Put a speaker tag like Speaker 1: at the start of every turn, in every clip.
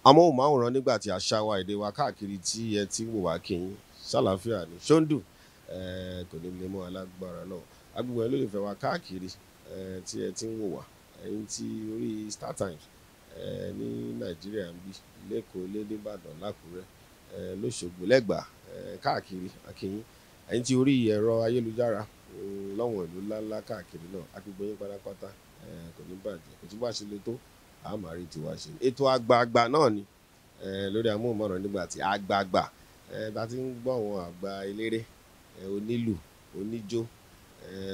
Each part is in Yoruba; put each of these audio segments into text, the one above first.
Speaker 1: Amóhùnmáwòrán nígbà tí àṣà wa, èdè wa káàkiri tí ẹ ti ń wò wá, kí yín ṣàlàáfíà ní ṣóńdù, kò ní lè mọ́ alágbára náà. Agbègbè ẹ lólùfẹ́ wa káàkiri tí ẹ ti ń wò wá, ẹ̀yin tí orí Star Times ní Nàìjíríà ń bí, lẹ́kọ̀ọ́, lé nìbàdàn, lákùrẹ́, lọ́ṣogbo, lẹ́gbàá, káàkiri, a kí yín. Ẹ̀yin tí orí ẹ̀rọ ayélujára lọ́wọ́n ìlú ńláńlá káàkiri náà, agbègbè yín pátápátá, kò ní bàjẹ́, kò tún bá ṣe le tó, a máa rí tiwa ṣe. Ètò àgbààgbà náà ni lórí amóhùnmáwòrán nígbà tí àgbààgbà bá ti ń gbọ́ àwọn àgbà eléré, onílù, oníjó,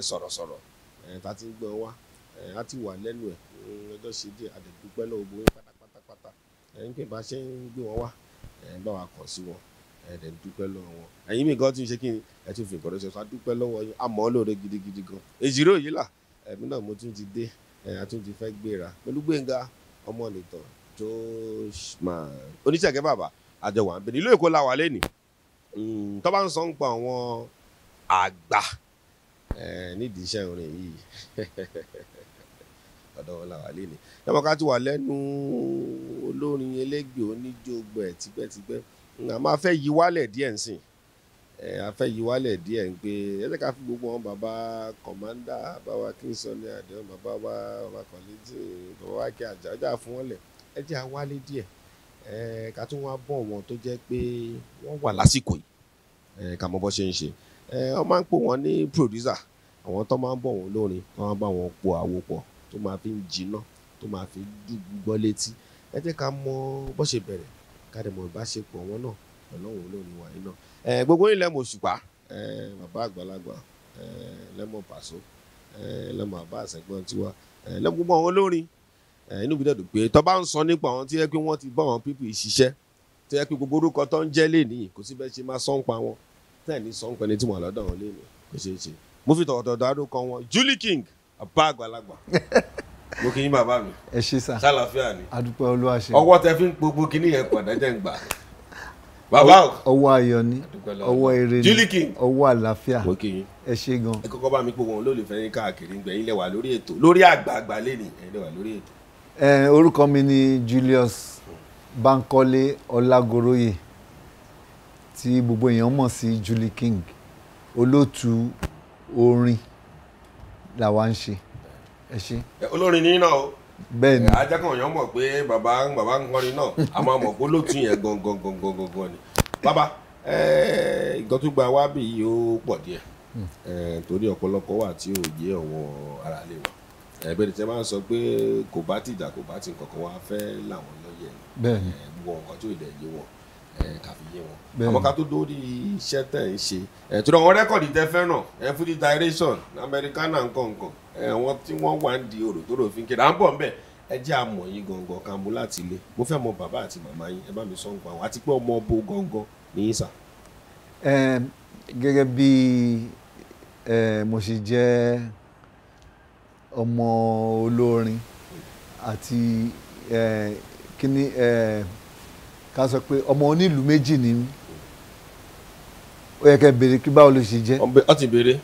Speaker 1: sọ̀rọ̀sọ̀rọ̀, tá ti ń gbọ́ wá, á ti wà lẹ́nu ẹ̀ ọjọ́ ṣe díẹ̀. Àdẹ̀dúpẹ́ lọ́wọ́ gbogbo yín pátápátápátá ń pè bá ṣe ń gbé wọn wá, bá wa kàn sí wọn, ẹ̀ dẹ̀ dúpẹ́ lọ́wọ́ wọn. Ẹ̀yin mi gan tún ṣe kí ni, ẹ̀ tún fi nǹkan ránṣẹ́, sọ dúpẹ́ lọ́wọ́ yín, àmọ́ lóore gidigidi gan. Èjìrò yìí là ẹ̀mí náà, mo tún ti dé, a tún ti fẹ́ gbéra pẹ̀lú Gbénga ọmọ nìtàn tó máa oníṣègùn bàbá àjọ wà ń bẹ nílùú Èkó la wà lẹ́nìí. Tó bá ń sọ ń pa àwọn àgbà nídìí iṣẹ́ orin yìí, ọ̀dọ̀ wọn la wà lẹ́nìí. Yàtọ̀ ká ti wà lẹ́nu olórin, elégbè, oníjó gbẹ̀ tipẹ́tipẹ́, a máa fẹ́ yí wálẹ̀ díẹ̀ nsìn, a fẹ́ yí wálẹ̀ díẹ̀ ń pé ẹ jẹ́ ká fi gbogbo wọn, bàbá kọ̀mándà, bàbá Kínsọ́ní Àdéhùn, bàbá wa, bàbá Kọ̀lẹ́tì, bàbá wa kí àjà ọjà fún wọn lẹ̀, ẹ jẹ́ a wálé díẹ̀, ká tún wá bọ̀ wọn tó jẹ́ pé wọ́n wà lásìkò yìí, ká mọ bó ṣe ń ṣe. Wọ́n máa ń pò wọ́n ní producer, àwọn tó máa ń bọ̀ wọ́n lórin, tó máa ń bá wọn po àwo pọ̀, tó máa fi ń jiná, tó máa fi gbọ́ létí. Ẹ jẹ́ ká mọ bó ṣe bẹ̀rẹ̀, ká dẹ̀ mọ ìbáṣepọ̀ wọn náà pẹ̀lú àwọn olórin wa yìí náà. Gbogbo yín lẹ́mọ̀ Òṣùpá, bàbá àgbàlagbà, lẹ́mọ̀ Pàṣọ, lẹ́mọ̀ àbá àṣẹgbọ́n tiwa, lẹ́mọ̀ gbogbo àwọn olórin. Inú mi dẹ̀ dùn pé tó bá ń sọ nípa àwọn tí yẹ pé wọ́n ti bá àwọn pípì ṣiṣẹ́, tó yẹ pé gbogbo orúkọ tó ń jẹ́ lénìí, kò sí bẹ́ẹ̀ ṣe máa sọ ń pa wọn tẹ́ẹ̀ ní sọ ń pẹ́ni tí wọ́n lọ́dọ̀ wọn lénìí, kò ṣeé ṣe. Mo fi tọ̀wọ̀tọ̀wọ̀ dárúkọ wọn, Julie King, bàbá àgbàlagbà. Mo kí yín, bàbá mi.
Speaker 2: Ẹ ṣé sà.
Speaker 1: Ṣàlàáfíà ni?
Speaker 2: Adúpẹ́, Olúwa ṣe.
Speaker 1: Ọwọ́ tẹ fi ń gbogbo kíní yẹn pọ̀ dájẹ́ ń gbà, bàbá o.
Speaker 2: Ọwọ́ ayọ̀ ni, ọwọ́ ire ni.
Speaker 1: Julie King.
Speaker 2: Ọwọ́ àlàáfíà.
Speaker 1: Mo kí yín.
Speaker 2: Ẹ ṣé gan.
Speaker 1: Ẹ kọ́kọ́ bá mi pé wọn lólùfẹ́ yín káàkiri ń gbẹ yín lẹ́wà lórí ètò, lórí àgbààgbà lẹ́nìí, ẹ̀yin lẹ́wà lórí ètò.
Speaker 2: Ẹ orúkọ mi ni Julius Bankole Ọlágoróyè, tí gbogbo èèyàn mọ̀ sí Julie King. Olóòtú orin làwa ń ṣe. Ẹ ṣé.
Speaker 1: Olórin ní náà o.
Speaker 2: Bẹ́ẹ̀ ni.
Speaker 1: Ajákan èèyàn mọ̀ pé bàbá bàbá ń kọrin náà, a máa mọ̀ pé olóòtú yẹn gangan gangan gangan ni bàbá. Nǹkan tó gba wá bí yìí ó pọ̀ díẹ̀, torí ọ̀pọ̀lọpọ̀ wà tí ò yé ọ̀wọ́n ara lè wà. Bẹ́ẹ̀ ni tí a máa ń sọ pé kò bá tìjà, kò bá ti nǹkan kan, wá fẹ́ làwọn lọ́yẹ̀
Speaker 2: Bẹ́ẹ̀ ni.
Speaker 1: Gbogbo nǹkan tí ò dẹ̀ yé wọn, ká fi yé wọn.
Speaker 2: Bẹ́ẹ̀ni.
Speaker 1: Àmọ́ ká tó dórí iṣẹ́ tẹ̀ ń ṣe, torí àwọn record tẹ fẹ́ràn, Fuji Direction, Americana, nǹkan nǹkan, àwọn tí wọ́n wà ń di òrò tó rò fi ń kéde, à ń bọ̀ ńbẹ̀. Ẹ jẹ́ àmọ̀ yín gangan, ká mú láti ilé. Mo fẹ́ mọ bàbá àti màmá yín, ẹ bá mi sọ nǹkan àwọn, àti pé ọmọ bo gangan ní yín sà.
Speaker 2: Gẹ́gẹ́ bí mo ṣe jẹ́ ọmọ olórin àti kíní, ká sọ pé ọmọ onílùú méjì ni mí. Ó yẹ kẹ́ béèrè kí báwo ló ṣe jẹ́.
Speaker 1: Wọ́n ti béèrè,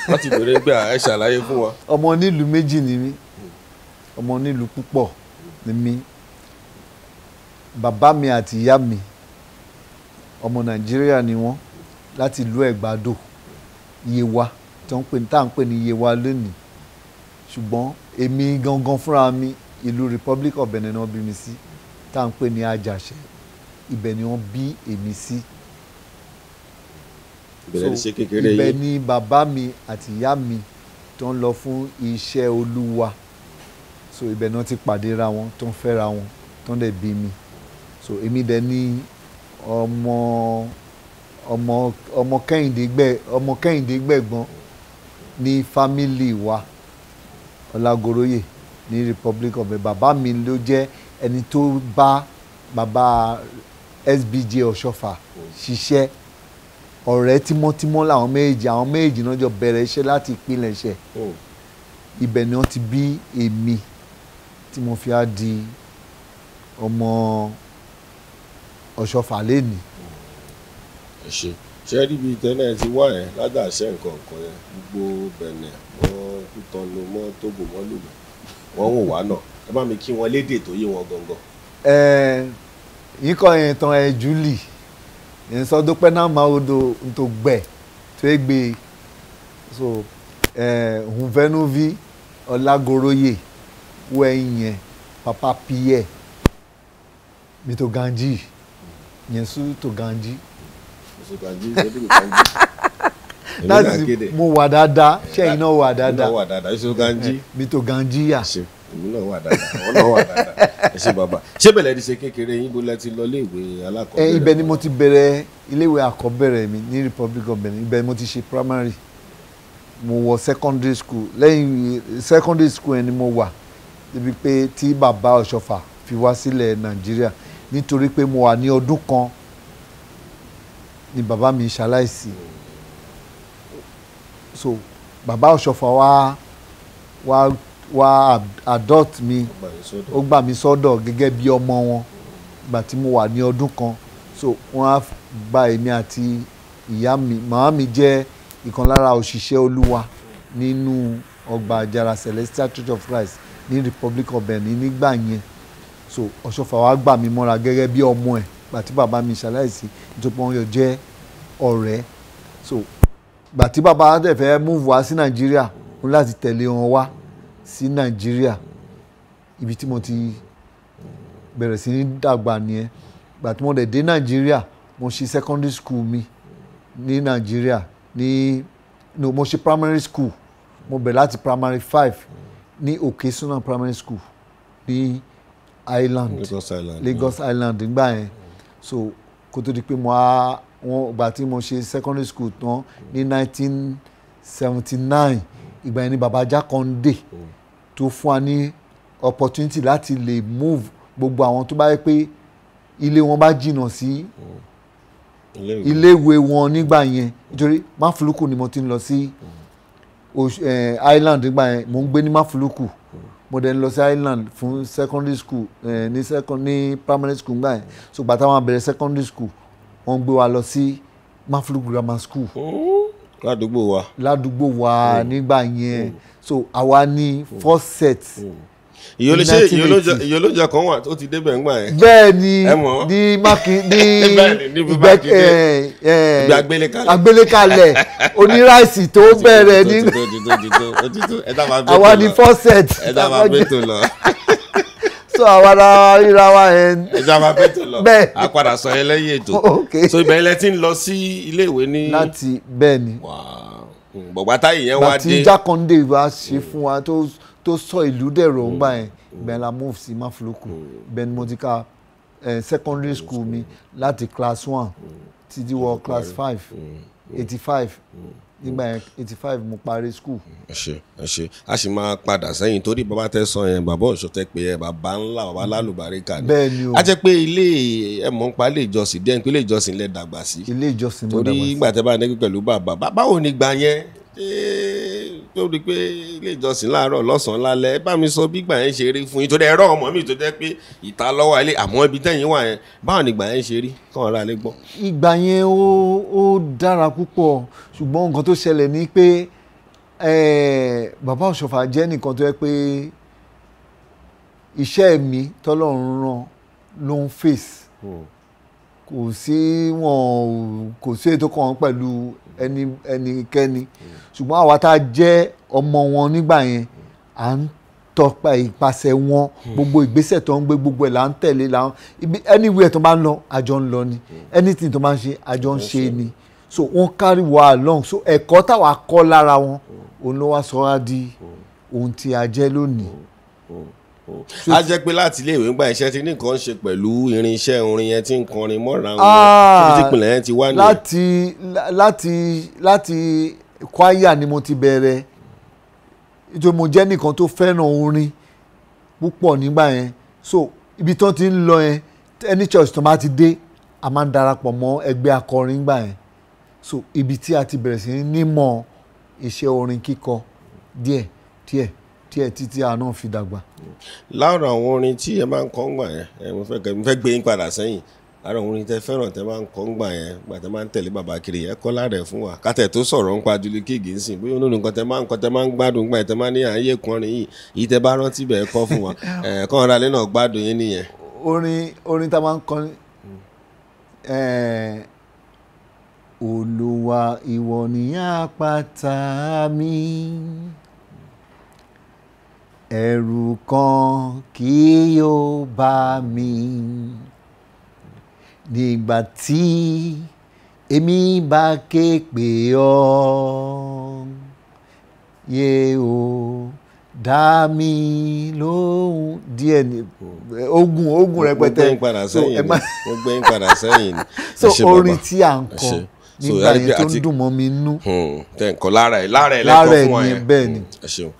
Speaker 1: wọ́n ti béèrè pé ẹ ṣàlàyé fún wa.
Speaker 2: Ọmọ onílùú méjì ni mí, ọmọ onílùú púpọ̀ ni mí. Bàbá mi àti ìyá mi, ọmọ Nàìjíríà ni wọ́n, láti ìlú Ẹ̀gbádò, Yewa, tí wọ́n ń pè ní, tá à ń pè ní Yewa lónìí. Ṣùgbọ́n èmi gangan fúnra mi, ìlú Republic of Benin ni wọ́n bí mi sí, tá à ń pè ní Àjàṣẹ́. Ibẹ̀ ni wọ́n bí èmi sí.
Speaker 1: Ìbẹ̀rẹ̀ ní ṣe kékeré
Speaker 2: Ibẹ̀
Speaker 1: yín.
Speaker 2: ni bàbá mi àti ìyá mi tó ń lọ fún iṣẹ́ Olúwa, so ibẹ̀ náà ti pàdé ra wọn, tó ń fẹ́ra wọn, tó ń dẹ̀ bí mi. So èmi dẹ̀ ní ọmọ ọmọ ọmọ Kẹ́hìndé gbẹ, ọmọ Kẹ́hìndé gbẹ̀gbọ́n ní family wa Ọlágoróyè ní Republic of Benin. Bàbá mi ló jẹ́ ẹni tó bá bàbá SBJ Ọ̀ṣọ́fà ṣiṣẹ́. Ọ̀rẹ́ tímọ́tímọ́ làwọn méjèèjì. Àwọn méjèèjì náà jọ bẹ̀rẹ̀ iṣẹ́ láti ìpilẹ̀ṣẹ̀. Ibẹ̀ ni wọ́n ti bí èmi, tí mo fi á di ọmọ Ọ̀ṣọ́fà lénìí.
Speaker 1: Ẹ ṣe ṣe rí ibi tẹ́lẹ̀ ti wá ẹ̀ ládàṣẹ́ nǹkan nǹkan yẹn, gbogbo Bẹ̀nẹ̀ mọ́ Kútọ́nù mọ́ Tógò mọ́ Lòmẹ̀, wọ́n wò wá náà. Ẹ bá mi kí wọn lédè tó yé wọn gangan.
Speaker 2: Ẹ Yìí kọ́ yẹn tán ẹ Julie yẹn sọ dúpẹ́ náà máa wo do tó gbẹ tó é gbé. So Hunvenuvi Ọlágoróyè wọ ẹ̀yìn yẹn Papa Pierre mi tó Ganji yẹn sùn tó Ganji. Láti mo wà dáadáa, ṣẹ́yìn náà wà dáadáa.
Speaker 1: Mo wà dáadáa, Yusuf Ganji.
Speaker 2: Mi tó Ganji yà.
Speaker 1: Èmi náà wà dáadáa, àwọn náà wà dáadáa. Ẹ ṣé bàbá. Ṣé bẹ̀rẹ̀ ti ṣe kékeré yín bó lẹ ti lọ iléèwé alákọ̀ọ́bẹ̀rẹ̀?
Speaker 2: Ibẹ̀ ni mo ti bẹ̀rẹ̀ iléèwé àkọ́bẹ̀rẹ̀ mi ní Republic of Benin. Ibẹ̀ ni mo ti ṣe primary. Mo wọ secondary school. Lẹ́yìn secondary school yẹn ni mo wà débi pé tí bàbá Ọ̀ṣọ́fà fi wá sílẹ̀ Nàìjíríà, nítorí pé mo wà ní ọdún kan ni bàbá mi ṣaláìsí. So bàbá Ọ̀ṣọ́fà wá adopt mi, ó gbà mí sọ́dọ̀ gẹ́gẹ́ bí ọmọ wọn ìgbà tí mo wà ní ọdún kan. So wọ́n á gba èmi àti ìyá mi. Màmá mi jẹ́ ìkan lára òṣìṣẹ́ Olúwa nínú ọgbà àjàrà Celestial Church of Christ ní Republic of Benin nígbà yẹn. So Ọ̀ṣọ́fà wá gbà mí mọ́ra gẹ́gẹ́ bí ọmọ ẹ̀ ìgbà tí bàbá mi ṣaláìsí, nítorí pé wọ́n yọ jẹ́ ọ̀rẹ́. So ìgbà tí bàbá dẹ̀ fẹ́ move wá sí Nàìjíríà, mo ní láti tẹ̀lé wọn wá sí Nàìjíríà. Ibi tí mo ti bẹ̀rẹ̀ sí ní dàgbà nìyẹn. Ìgbà tí mo dẹ̀ dé Nàìjíríà, mo ṣe secondary school mi ní Nàìjíríà ní no mo ṣe primary school. Mo bẹ̀rẹ̀ láti primary 5 ní Òkèsúnà primary school ní Island, Lagos Island nígbà yẹn. So kó tó di pé mo á wọn ìgbà tí mo ṣe secondary school tán ní 1979, ìgbà yẹn ni bàbá Jákàndé tó fún wa ní opportunity láti lè move gbogbo àwọn tó bá yẹ pé ilé wọn bá jìnnà sí iléèwé wọn nígbà yẹn. Nítorí Máfúlùkù ni mo ti ń lọ sí Island nígbà yẹn. Mo ń gbé ní Máfúlùkù, mo dẹ̀ ń lọ sí Island fún secondary school ní primary school nígbà yẹn. So gbàtà wọn bẹ̀rẹ̀ secondary school, wọ́n gbé wa lọ sí Máfúlùkù grammar school
Speaker 1: ládùúgbò wa
Speaker 2: ládùúgbò wa nígbà yẹn. So àwa ní first set.
Speaker 1: Ìyólójà kan wà tó ti débẹ̀ ńgbà yẹn.
Speaker 2: Bẹ́ẹ̀ ni ní mákin ní àgbélékalẹ̀ oníráìsì tó bẹ̀rẹ̀ ní àwa ní first set.
Speaker 1: Ẹ dá máa bẹ́tò lọ.
Speaker 2: So àwa ra ríra wa yẹn.
Speaker 1: Ẹ dá máa bẹ́tò lọ. A padà sọ yẹn lẹ́yìn ètò. So ibẹ̀ ilẹ̀ ti ń lọ sí iléèwé ní.
Speaker 2: Láti bẹ́ẹ̀ ni.
Speaker 1: Bọ̀gbà táyì yẹn wá dé.
Speaker 2: Bàtí Jákàndé wa ṣe fún wa tó sọ ìlú dẹ̀rọ̀ ńgbà yẹn, ibẹ̀ la move sí Máfúlùkù. Ibẹ̀ ni mo ti ka secondary school mi láti class 1 títí wọ class 5, 85 nígbà yẹn 85 mo parí school.
Speaker 1: Ẹ ṣé, ẹ ṣé. A sì máa padà sẹ́yìn torí bàbá tẹ sọ yẹn, bàbá Ọ̀ṣọ́ tẹ pé ẹ bàbá ńlá, bàbá lálùbáríkà ni.
Speaker 2: Bẹ́ẹ̀ ni o.
Speaker 1: A jẹ́ pé ilé ẹ mọ̀ ń pa ilé ìjọsìn díẹ̀, ilé ìjọsìn lẹ dàgbà sí.
Speaker 2: Ilé ìjọsìn mo dàgbà sí.
Speaker 1: Torí ìgbà tẹ bá ní pẹ̀lú bàbá, báwo ni gbà yẹn? Tó rí pé ilé ìjọsìn láàárọ̀ lọ́sàn-án lálẹ́, bá mi sọ bí gbà yẹn ṣe rí fún yín, torí ẹ̀rọ ọmọ mi tó jẹ́ pé ìta lọ́wọ́ ilé àmọ́ ibi tẹ́yìn wà yẹn, báwo ni gbà yẹn ṣe rí kàn ara lè gbọ́.
Speaker 2: Ìgbà yẹn ó dára púpọ̀, ṣùgbọ́n nǹkan tó ṣẹlẹ̀ ni pé bàbá Ọ̀ṣọ́fà jẹ́ nìkan tó yẹ pé iṣẹ́ mi tọ́lọ́run rán ló ń fèsì. Kò sí wọn, kò sí ètò kan pẹ̀lú ẹnikẹ́ni, ṣùgbọ́n àwa tá a jẹ́ ọmọ wọn nígbà yẹn, à ń tọpa ìpasẹ̀ wọn. Gbogbo ìgbésẹ̀ tó ń gbé, gbogbo ẹ̀ là ń tẹ̀lé, là ń anywhere tó bá ń lọ àjọ ń lọ ni, anything tó bá ń ṣe àjọ ń ṣe ni. So wọ́n carry wa along. So ẹ̀kọ́ táwa kọ́ lára wọn, òun ló wá sọ wá di ohun tí a jẹ́ lónìí.
Speaker 1: A jẹ́ pé láti ilé ìwé ńgbà iṣẹ́ tí nìkan ṣe pẹ̀lú irinṣẹ́ orin yẹn tí ń kọrin mọ́ra wọn, tí ìpìlẹ̀ yẹn ti wá nìyẹn.
Speaker 2: Láti kwaya ni mo ti bẹ̀rẹ̀, nítorí mo jẹ́ nìkan tó fẹ́ràn orin púpọ̀ nígbà yẹn. So ibi tó ti ń lọ yẹn, any church tó bá ti dé, a máa ń darapọ̀ mọ́ ẹgbẹ́ akọrin nígbà yẹn. So ibi tí a ti bẹ̀rẹ̀ sí ní nímọ̀ iṣẹ́ orin kíkọ díẹ̀ díẹ̀ díẹ̀ títí a náà fi dàgbà.
Speaker 1: Lára àwọn orin tí ẹ máa ń kọ ńgbà yẹn, mo fẹ́ gbé yín padà sẹ́yìn. Lára àwọn orin tẹ fẹ́ràn tẹ máa ń kọ ńgbà yẹn, gbà tẹ máa ń tẹ̀lé bàbá kiri yẹn, kọ́ lára ẹ̀ fún wa. Kátẹ̀ tó sọ̀rọ̀ ń pa Julie King ń sìn, bóyá olórin nǹkan tẹ máa ń kọ tẹ máa ń gbádùn ńgbà yẹn, tẹ máa ní àyè kọrin yìí, èyí tẹ bá rántí bẹ́ẹ̀ kọ́ fún wa. Kọ́ ọ̀rá lé náà gbádùn yín nìyẹn.
Speaker 2: Orin tá a máa ń kọrin, Olúwa ìwọ ni àpáta mi, ẹ̀rù kan kì yóò bá mi, nígbà tí èmi bá ké pè ọ́, yé o dá mi lóhùn. Díẹ̀ ni, ogun rẹpẹtẹ.
Speaker 1: Mo gbé yín padà sẹ́yìn ni.
Speaker 2: So orin tí à ń kọ nígbà yẹn tó ń dùn mọ́ mi nú.
Speaker 1: Tẹ̀ ń kọ lára ẹ̀ lẹ́kọ̀ọ́ fún wa yẹn.
Speaker 2: Bẹ́ẹ̀ ni.
Speaker 1: Ẹ ṣeun.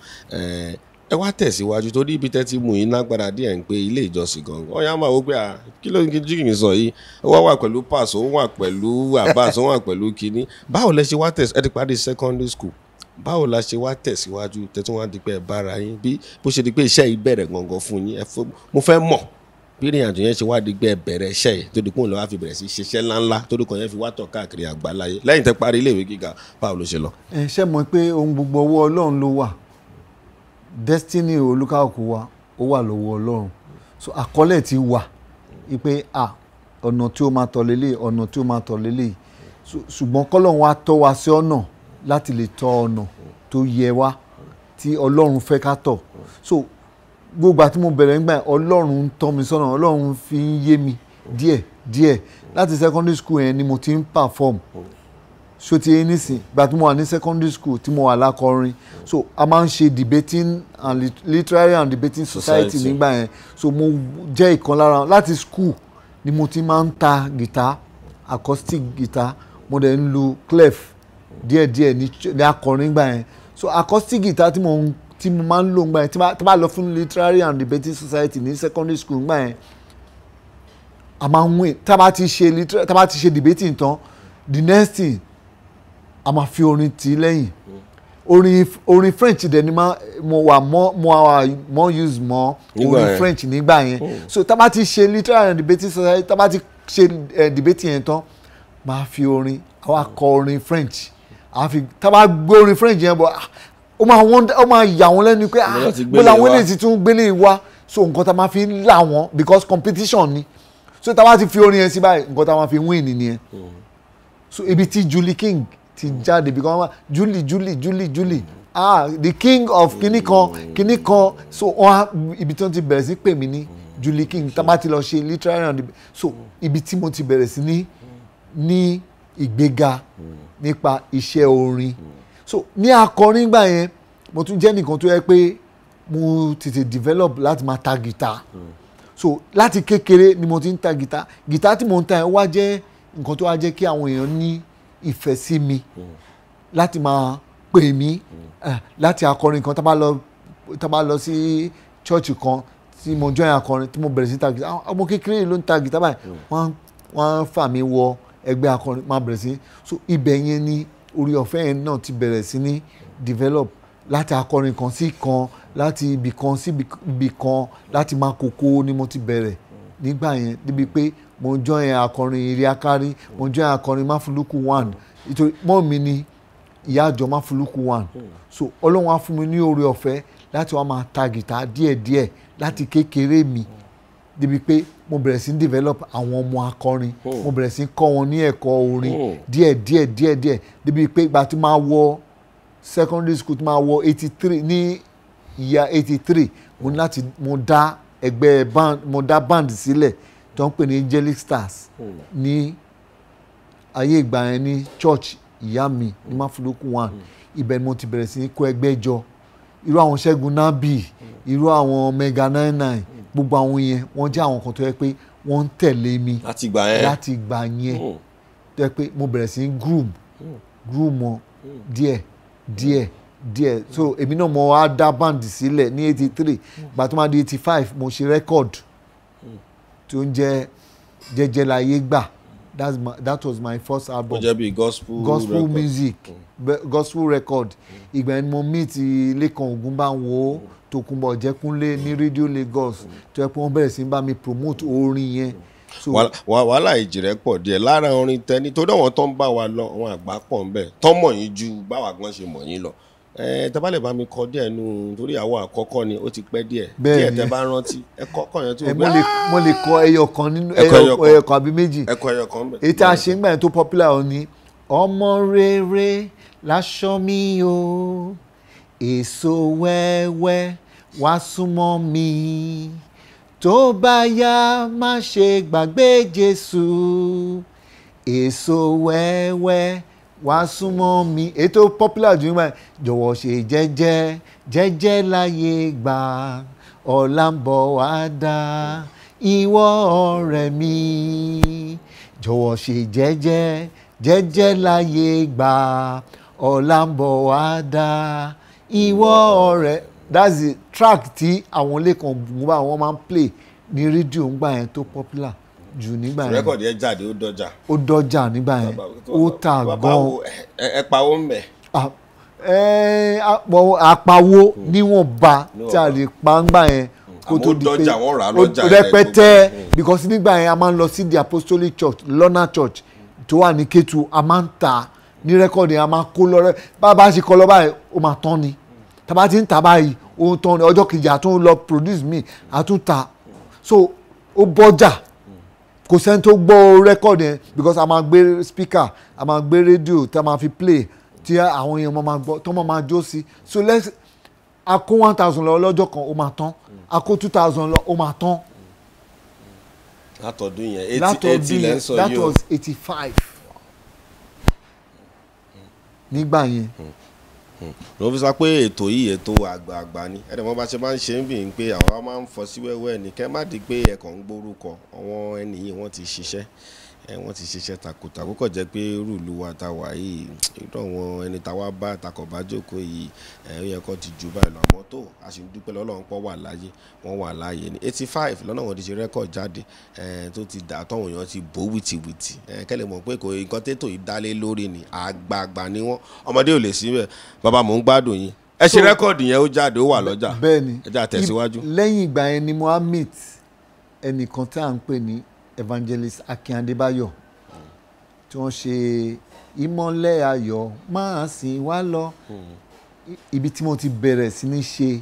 Speaker 1: Ẹ wá tẹ̀síwájú torí ibi tẹ́ ti mú yín lágbára díẹ̀ ń pé ilé ìjọsìn gangan. Ọ̀yá máa wò pé kí ló ń kí n sọ yìí, ó wá wà pẹ̀lú Paso, ó wà pẹ̀lú Abbas, ó wà pẹ̀lú kínní. Báwo lẹ ṣe wá tẹ̀sí, ẹ ti parí secondary school, báwo la ṣe wá tẹ̀síwájú tẹ́tún wá di pé ẹ bára yín bí bó ṣe di pé iṣẹ́ yìí bẹ̀rẹ̀ gangan fún yín? Mo fẹ́ mọ̀ bí ìrìn àjò yẹn ṣe wá di pé ẹ bẹ̀rẹ̀ iṣẹ́ yìí tó di pé òun lọ wá fi bẹ̀rẹ̀ sí ṣiṣẹ́ ńláńlá tó di kan yẹn fi wá tọ̀ káàkiri àgbáláyé lẹ́yìn tẹ́ parí iléèwé gíga, báwo ló ṣe lọ.
Speaker 2: Ẹ ṣe mọ̀ pé ohun gbogbo ọwọ́ Ọlọ́run ló wà, destiny olúkàkú wa ó wà lọ́wọ́ Ọlọ́run. So àkọọ́lẹ̀ ti wà pé ọ̀nà tí ó máa tọ̀ lélẹ̀, ọ̀nà tí ó máa tọ̀ lélẹ̀, ṣùgbọ́n kọ́lọ́run wa tọ́ wa sí ọ̀nà láti lè tọ̀ ọ̀nà tó yẹ wá tí Ọlọ́run fẹ́ ká tọ̀. So gbogbo àti mo bẹ̀rẹ̀ nígbà Ọlọ́run ń tọ́ mi sọ́nà, Ọlọ́run fi ń yé mi díẹ̀ díẹ̀. Láti secondary school yẹn ni mo ti ń perform. So ti yé nísìn, ìgbà tí mo wà ní secondary school tí mo wà lákọrin, so a máa ń ṣe debating and literary and debating society nígbà yẹn. So mo jẹ́ ìkan lára, láti school ni mo ti máa ń ta guitar, acoustic guitar, mo dẹ̀ ń lu clef díẹ̀díẹ̀ ní akọrin nígbà yẹn. So acoustic guitar tí mo máa ń lò nígbà yẹn, tí bá lọ fún literary and debating society ní secondary school nígbà yẹn, a máa ń win. Tá bá ti ṣe debating tán, the next thing a máa fi orin tì í lẹ́yìn. Orin French dẹ̀ ni mo wà more use mọ́ orin French nígbà yẹn. So tá bá ti ṣe literary and debating society, tá bá ti ṣe debating yẹn tán, máa fi orin, àwa kọ orin French, àfi tá bá gbé orin French yẹn bọ̀, ó máa yà wọ́n lẹ́nu pé bó làwọn eléyìí ti tún gbélé wa. So nǹkan tá máa fi ń là wọ́n, because competition ni. So tá bá ti fi orin yẹn sí báyìí, nǹkan tá máa fi win nìyẹn. So ibi tí Julie King ti jáde, because Julie Julie Julie Julie, the king of kinní kan kinní kan. So wọ́n ibi tí wọ́n ti bẹ̀rẹ̀ sí pè mí ní Julie King, tá bá ti lọ ṣe literary and so ibi tí mo ti bẹ̀rẹ̀ sí ní ìgbéga nípa iṣẹ́ orin. So ní akọrin gbà yẹn, mo tún jẹ́ nìkan tó yẹ pé mo tètè develop láti máa ta guitar. So láti kékeré ni mo ti ń ta guitar. Guitar tí mo ń ta yẹn wá jẹ́ nǹkan tó wá jẹ́ kí àwọn èèyàn ní ìfẹ́ sí mi láti máa pè mí láti akọrin kan. Tá bá lọ sí church kan tí mo join akọrin, tí mo bẹ̀rẹ̀ sí ta guitar, ọmọ kékeré ló ń ta guitar báyìí, wọ́n fà mí wọ ẹgbẹ́ akọrin, máa bẹ̀rẹ̀ sí. So ibẹ̀ yẹn ni orí ọ̀fẹ́ yẹn náà ti bẹ̀rẹ̀ sí ní develop láti akọrin kan sí kan, láti ibì kan sí ibì kan, láti máa kókó ni mo ti bẹ̀rẹ̀ nígbà yẹn, débi pé mo join akọrin Iriakari, mo join akọrin Máfúlùkù 1, nítorí mọ́ mi ni ìyá àjọ Máfúlùkù 1. So Ọlọ́run á fún mi ní oore ọ̀fẹ́ láti wá máa ta gìtá díẹ̀díẹ̀ láti kékeré mi, débi pé mo bẹ̀rẹ̀ sí ní develop àwọn ọmọ akọrin, mo bẹ̀rẹ̀ sí ní kọ́ wọn ní ẹ̀kọ́ orin díẹ̀díẹ̀ díẹ̀díẹ̀, débi pé ìgbà tí máa wọ secondary school, tí máa wọ 83 ní ìyá 83, mo ní láti mo dá ẹgbẹ́ band, mo dá band sílẹ̀ tó ń pè ní Angelic Stars ní ayé ìgbà yẹn ní church ìyá mi ní Máfúlùkù 1. Ibẹ̀ ni mo ti bẹ̀rẹ̀ sí ní kó ẹgbẹ́ jọ, irú àwọn Ṣẹ́gun Nábì, irú àwọn Mega 99, gbogbo àwọn yẹn wọ́n jẹ́ àwọn kan tó yẹ pé wọ́n ń tẹ̀lé mi
Speaker 1: láti ìgbà yẹn, tó yẹ pé mo bẹ̀rẹ̀ sí ní groom wọn díẹ̀ díẹ̀ díẹ̀. So èmi náà mo wá dá band sílẹ̀ ní 83. Ìgbà tó máa di 85 mo ṣe record tí ó ń jẹ́ Jẹ́jẹ́ Láyé Gbà. That was my first album. Ó jẹ́ bí gospel
Speaker 2: music, gospel record. Ìgbà yẹn mo meet Lékan Ògúnbàwò, Tòkunbọ̀ Jẹ́kúnlé ní Radio Lagos, tó yẹ pé wọ́n bẹ̀rẹ̀ sí bá mi promote orin yẹn.
Speaker 1: Wàhálà ìjìrẹ́ pọ̀ díẹ̀ lára orin tẹni torí àwọn tó ń bá wa lọ, àwọn àgbà pọ̀ ń bẹ̀ tó mọ̀ yín ju báwa gan ṣe mọ̀ yín lọ. Tẹ́ bá lè bá mi kọ díẹ̀ nù, torí àwọn àkọ́kọ́ ni ó ti pẹ́ díẹ̀ díẹ̀, tẹ́ bá rántí ẹ kọ́kọ́ yẹn tó
Speaker 2: gbé. Mo lè kọ ẹyọ kan nínú ẹyọ kan àbí méjì.
Speaker 1: Ẹ kọ ẹyọ kan bẹ́ẹ̀.
Speaker 2: Èyí tá a ṣe ń gbà yẹn tó popular ò ní ọmọ rere láṣọ mi o, èso wẹ́wẹ́ wá súnmọ́ mi, tó bá yá má ṣe gbàgbé Jésù, èso wẹ́wẹ́ wá súnmọ́ mi. Ètò popular jù nígbà jọ̀wọ́ ṣe jẹ́jẹ́ jẹ́jẹ́ láyé gbà, ọ̀la ń bọ̀ wá dá ìwọ ọ̀rẹ́ mi, jọ̀wọ́ ṣe jẹ́jẹ́ jẹ́jẹ́ láyé gbà, ọ̀la ń bọ̀ wá dá ìwọ ọ̀rẹ́. That's the track tí àwọn lẹ́kàn gbùngbà wọn máa ń play ní rédíò ńgbà yẹn tó popular jù nígbà yẹn.
Speaker 1: Rẹ́kọ̀dì ẹ jáde, ó dọjà.
Speaker 2: Ó dọjà nígbà yẹn, ó tà gan.
Speaker 1: Ẹ pawó ń bẹ̀.
Speaker 2: Àpawó níwọ̀nba tí a lè pa ńgbà yẹn kó tó di pé rẹpẹtẹ, because nígbà yẹn a máa ń lọ sí the Apostolic Church, Lọ́nà Church tó wà ní Kétu, a máa ń tà ní rẹ́kọ̀dì, a máa kó lọ́rẹ́ bá a bá ṣe kọ́ lọ báyìí ó máa tán ni, tá a bá ti ń tà báyìí ó ń tán ni, ọjọ́ kejì a tún lọ produce mi a tún tà, so ó bọ́jà. Kò sẹ́ni tó gbọ́ rẹ́kọ̀dì yẹn because a máa gbé speaker, a máa gbé rédíò tí a máa fi play tí àwọn èèyàn máa gbọ́ tó máa jó sí. So let's a kó 1,000 lọ lọ́jọ́ kan ó máa tán, a kó 2,000 lọ ó máa tán.
Speaker 1: Látọ̀dún yẹn 80 lẹ́ ń sọ yìí o.
Speaker 2: That was 85 nígbà yẹn.
Speaker 1: Ló fi sọ pé ètò yìí ètò àgbààgbà ni, ẹ̀rọ mọ́ bá ṣe máa ń ṣe ń bì ń pé àwọn máa ń fọ́ sí wẹ́wẹ́ ni, kẹ́ má di pé ẹ̀kọ́ ń gbórúkọ àwọn ẹni yìí, wọ́n ti ṣiṣẹ́, wọ́n ti ṣiṣẹ́ takuntakun, kò jẹ́ pé rúùlù wa ta wà yìí irú àwọn ẹni táwa bá takọ̀ bá jókòó yìí ó yẹ kó ti jù báyìí lọ, àmọ́ tó a sì ń dúpẹ́ lọ́lọ́run pọ̀ wà láàyè, wọ́n wà láàyè ní 85 lọ́nà wọn ti ṣe rẹ́kọ̀d jáde tó ti dà tọ́wọ̀n èèyàn ti bò wìtìwìtì, kẹ́lẹ́ mọ̀ pé kò nǹkan tètò yìí dálé lórí ni, àgbààgbà ni wọ́n, ọmọdé ò lè sí bẹ́ẹ̀. Bàbá mò ń gbádùn yín, ẹ ṣe rẹ́kọ̀dì yẹn ó jáde ó wà lọ́jà.
Speaker 2: Bẹ́ẹ̀ni,
Speaker 1: ẹ jẹ́ àtẹ̀síwájú.
Speaker 2: Lẹ́yìn ìgbà yẹn ni mo á meet ẹnìkan tá à ń pè ní Evangelist Akin Adébáyọ̀ tí wọ́n ṣe ìmọ́lẹ̀ ayọ̀ máa sìn wá lọ. Ibi tí mo ti bẹ̀rẹ̀ sí ní ṣe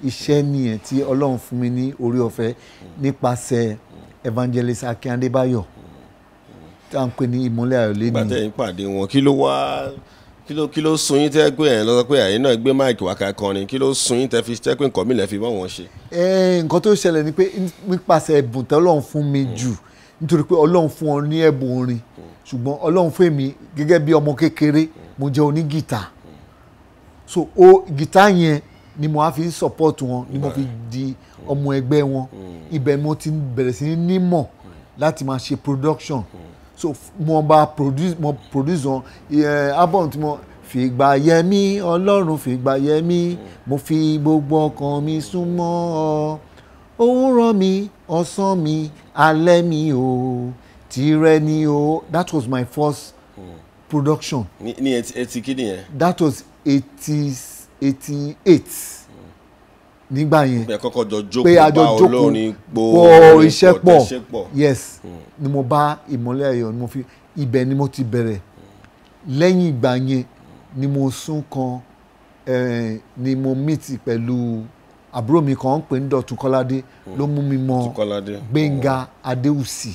Speaker 2: iṣẹ́ nìyẹn tí Ọlọ́run fún mi ní orí ọ̀fẹ́ nípasẹ̀ Evangelist Akin Adébáyọ̀ tí à ń pè ní ìmọ́lẹ̀ ayọ̀ lẹ́nu.
Speaker 1: Ìgbà tẹ́ ń pàdé wọn, kí ló wá kí ló sun yín tẹ́ pé ẹ̀ lọ́sọ pé ẹ̀yin náà gbé máìkì wá ká kọrin, kí ló sun yín tẹ́ fi tẹ́ pé nǹkan mi lẹ́ fi bọ́ wọn ṣe?
Speaker 2: Nǹkan tó ṣẹlẹ̀ ni pé nípasẹ̀ ẹ̀bùn tẹ́ Ọlọ́run fún mi jù, nítorí pé Ọlọ́run fún ọ ní ẹ̀bùn orin, ṣùgbọ́n Ọlọ́run fún èmi gẹ́gẹ́ bí ọmọ kékeré mo jẹ́ onígìtà, so o gìtá yẹn ni mo á fi support wọn, ni mo fi di ọmọ ẹgbẹ́ wọn. Ibẹ̀ mo ti bẹ̀rẹ̀ sí ní nímọ̀ láti máa ṣe production. So mo bá produce, mo produce wọn album tí mo fìgbà yẹ mí Ọlọ́run fìgbà yẹ mí, mo fi gbogbo ọkàn mi súnmọ́ ọ, òwúrọ̀ mi ọ̀sán mi alẹ́ mi o tìrẹ ni o. That was my first production.
Speaker 1: Ní etí kí nìyẹn?
Speaker 2: That was 88 nígbà yẹn.
Speaker 1: Pé kọ́kọ́ jọ jókòó bá olórin
Speaker 2: pọ̀ iṣẹ́ pọ̀, yes, ni mo bá ìmọ́lẹ̀ ayọ̀ ni mo fi ibẹ̀ ni mo ti bẹ̀rẹ̀. Lẹ́yìn ìgbà yẹn ni mo sún kan ni mo meet pẹ̀lú àbúrò mi kan ń pè ní Dọ̀tun Kọ́ládé, ló mú mi mọ Gbénga Adéwùsì,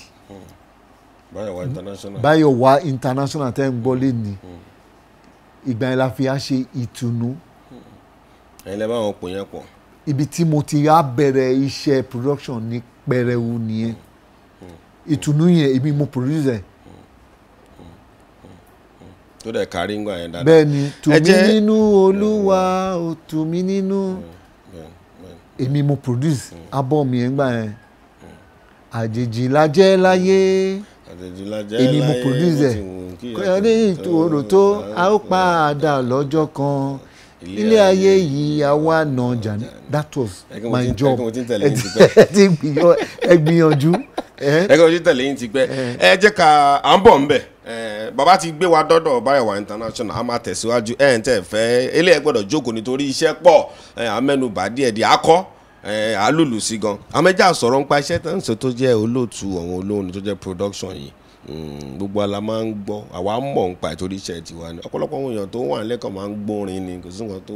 Speaker 2: Báyọ̀wá International tẹ́ ń gbọ́ lẹ́ni. Ìgbà yẹn la fi á ṣe ìtùnú.
Speaker 1: Ẹ̀yin lẹ bá wọn pò yẹn pọ̀.
Speaker 2: Ibi tí mo ti á bẹ̀rẹ̀ iṣẹ́ production ní pẹrẹwu nìyẹn. Ìtùnú yẹn èmi mo produce ẹ̀.
Speaker 1: Tó dẹ̀ kárí ń gbà yẹn dáadáa.
Speaker 2: Bẹ́ẹ̀ni, tù mí nínú Olúwa ò tù mí nínú. Èmi mo produce album yẹn gbà yẹn. Àjèjì la jẹ́ láyé, èmi mo produce ẹ̀. Kọ́yọ̀dé ìtòrò tó a ó padà lọ́jọ́ kan, ilé ayé yìí àwa nà jà. That was my job. Ẹ gbìyànjú.
Speaker 1: Ẹ kí wọ́n ti tẹ̀lé yín ti pẹ́. Ẹ jẹ́ ká à ń bọ̀ ń bẹ̀. Bàbá ti gbé wa dọ́dọ̀ Báyọ̀wá International, a máa tẹ̀síwájú. Ẹ̀ ń tẹ̀ fẹ́ eléyẹ gbọ́dọ̀ jókòó nítorí iṣẹ́ pọ̀, àmẹ́nubà díẹ̀ díẹ̀ akọ́ àlùlù sí gan. Àmẹ́jà sọ̀rọ̀ nípa iṣẹ́ tó ń sọ tó jẹ́ olóòtú àwọn olórin tó jẹ́ production yìí. Gbogbo ala máa ń gbọ́, àwa mọ̀ ń pa ìtorí iṣẹ́ tiwa ni. Ọ̀pọ̀lọpọ̀ àwọn èèyàn tó wà lẹ́kọ̀ọ́ máa ń gbórin ni, kò sí nǹkan tó.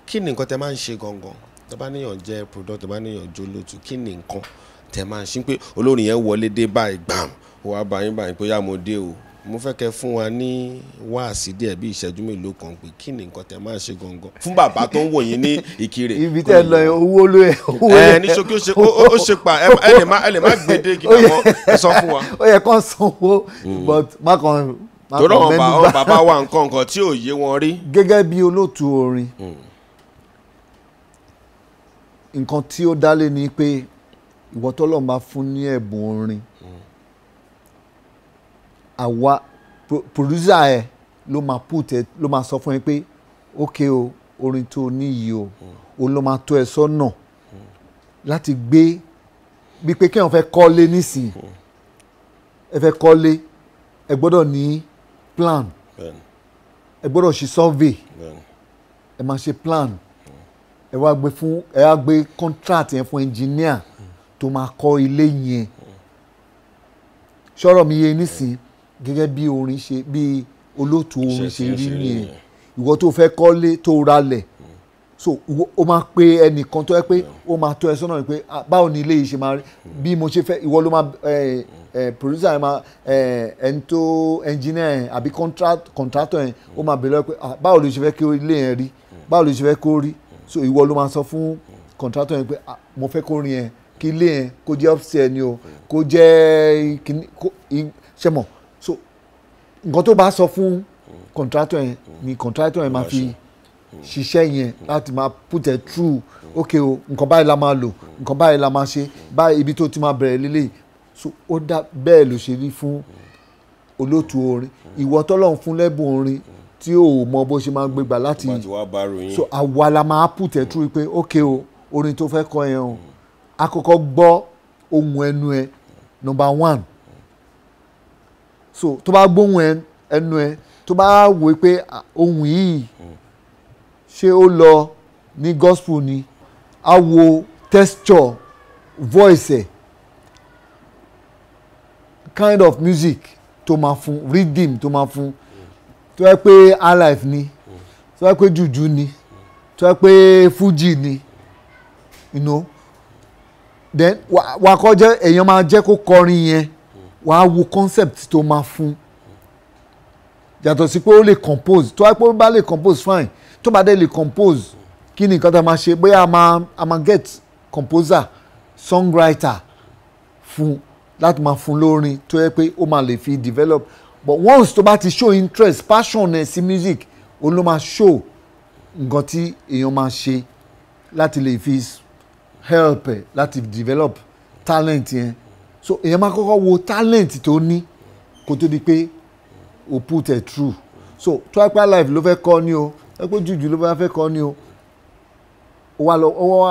Speaker 1: Kí ni nǹkan tẹ máa ń ṣe gangan? Tẹ bá níyàn jẹ́ product, tẹ bá níyàn jó lótú, kí ni nǹkan tẹ máa ń ṣe pé olórin yẹn wọlé dé báyìí gbàm, ó wá bá yín báyìí pé yá mo dé o. Mo fẹ́ kẹ́ fún wa ní wáàsí díẹ̀ bí ìṣẹ́jú mélòó kan pé kí ni nǹkan tẹ máa ṣe gangan fún bàbá tó ń wò yín ní Ìkirè.
Speaker 2: Ibi tẹ́ lọ owó ló yẹ.
Speaker 1: Ẹ ní ṣókí ó ṣe pa ẹ lè má gbèdé kí ni àwọn ẹ sọ fún wa.
Speaker 2: Ó yẹ kán sanwó, but má kàn
Speaker 1: torí àwọn bàbá wa nǹkan tí ò yé wọn rí.
Speaker 2: Gẹ́gẹ́ bí olóòtú orin, nǹkan tí ó dálé ni pé ìwọ tọ́lọ́run bá fún ní ẹ̀bùn orin, àwa producer ẹ ló máa put ẹ, ló máa sọ fún ẹ pé ok o, orin tó ní yìí o, òun ló máa tó ẹ sọ́nà láti gbé, bí pé kéèyàn fẹ́ kọ́lé nísìnyí, ẹ fẹ́ kọ́lé, ẹ gbọ́dọ̀ ní plan, ẹ gbọ́dọ̀ ṣe survey, ẹ máa ṣe plan, ẹ wá gbé fún, ẹ wá gbé contract yẹn fún engineer tó máa kọ́ ilé yẹn. Ṣọ́rọ̀ mi yé nísìnyí, gẹ́gẹ́ bí orin ṣe, bí olóòtú orin ṣe rí nìyẹn. Ìwọ tó fẹ́ kọ́lé tó ralẹ̀, so ó máa pe ẹnìkan tó yẹ pé ó máa tó ẹ sọ́nà pé báwo ni ilé yìí ṣe máa rí, bí mo ṣe fẹ́. Ìwọ ló máa producer yẹn máa ẹni tó engineer yẹn àbí contractor yẹn, ó máa bèèrè pé báwo ló ṣe fẹ́ kí ilé yẹn rí, báwo ló ṣe fẹ́ kó rí. So ìwọ ló máa sọ fún contractor yẹn pé mo fẹ́ kó rin yẹn, kí ilé yẹn kó jẹ́ upstairs ni o, kó jẹ́ ṣe mọ̀. So nǹkan tó bá sọ fún contractor yẹn ni contractor yẹn máa fi ṣiṣẹ́ yẹn láti máa put it through. Ok o, nǹkan báyìí la máa lò, nǹkan báyìí la máa ṣe, báyìí ibi tó ti máa bẹ̀rẹ̀ lélẹ̀. So ó dá bẹ́ẹ̀ ló ṣe rí fún olóòtú orin. Ìwọ tọ́lọ́run fún lẹ́bùn orin tí ò mọ bó ṣe máa gbégbà láti, so àwa la máa put it through pé ok o, orin tó fẹ́ kọ yẹn o, a kọ́kọ́ gbọ́ ohùn ẹnu ẹ number one. So tó bá gbóhùn ẹnu ẹ, tó bá wò pé ohùn yìí ṣé ó lọ ní gospel ni, a wo texture voice ẹ, kind of music tó máa fún, rhythm tó máa fún, tó yẹ pé highlife ni, tó yẹ pé jùjú ni, tó yẹ pé fuji ni, you know. Then wà á kọ́ jẹ́ èèyàn máa jẹ́ kó kọrin yẹn, wà á wo concept tó máa fún, yàtọ̀ sí pé ó lè compose. Tó yẹ pé ó bá lè compose, fine. Tó bá dé lè compose, kí ni nǹkan tá a máa ṣe? Bóyá a máa get composer, songwriter fún láti máa fún lórin tó yẹ pé ó máa lè fi develop. But once tó bá ti show interest, passion ẹ̀ sí music, ó ló máa show nǹkan tí èèyàn máa ṣe láti lè fi help ẹ̀ láti develop talent yẹn. So èèyàn máa kọ́kọ́ wo talent tó ní kó tó di pé o put it through. So tó yẹ pé highlife ló fẹ́ kọ́ ni o, ẹ pé jùjú ló bá fẹ́ kọ́ ni o, ó wà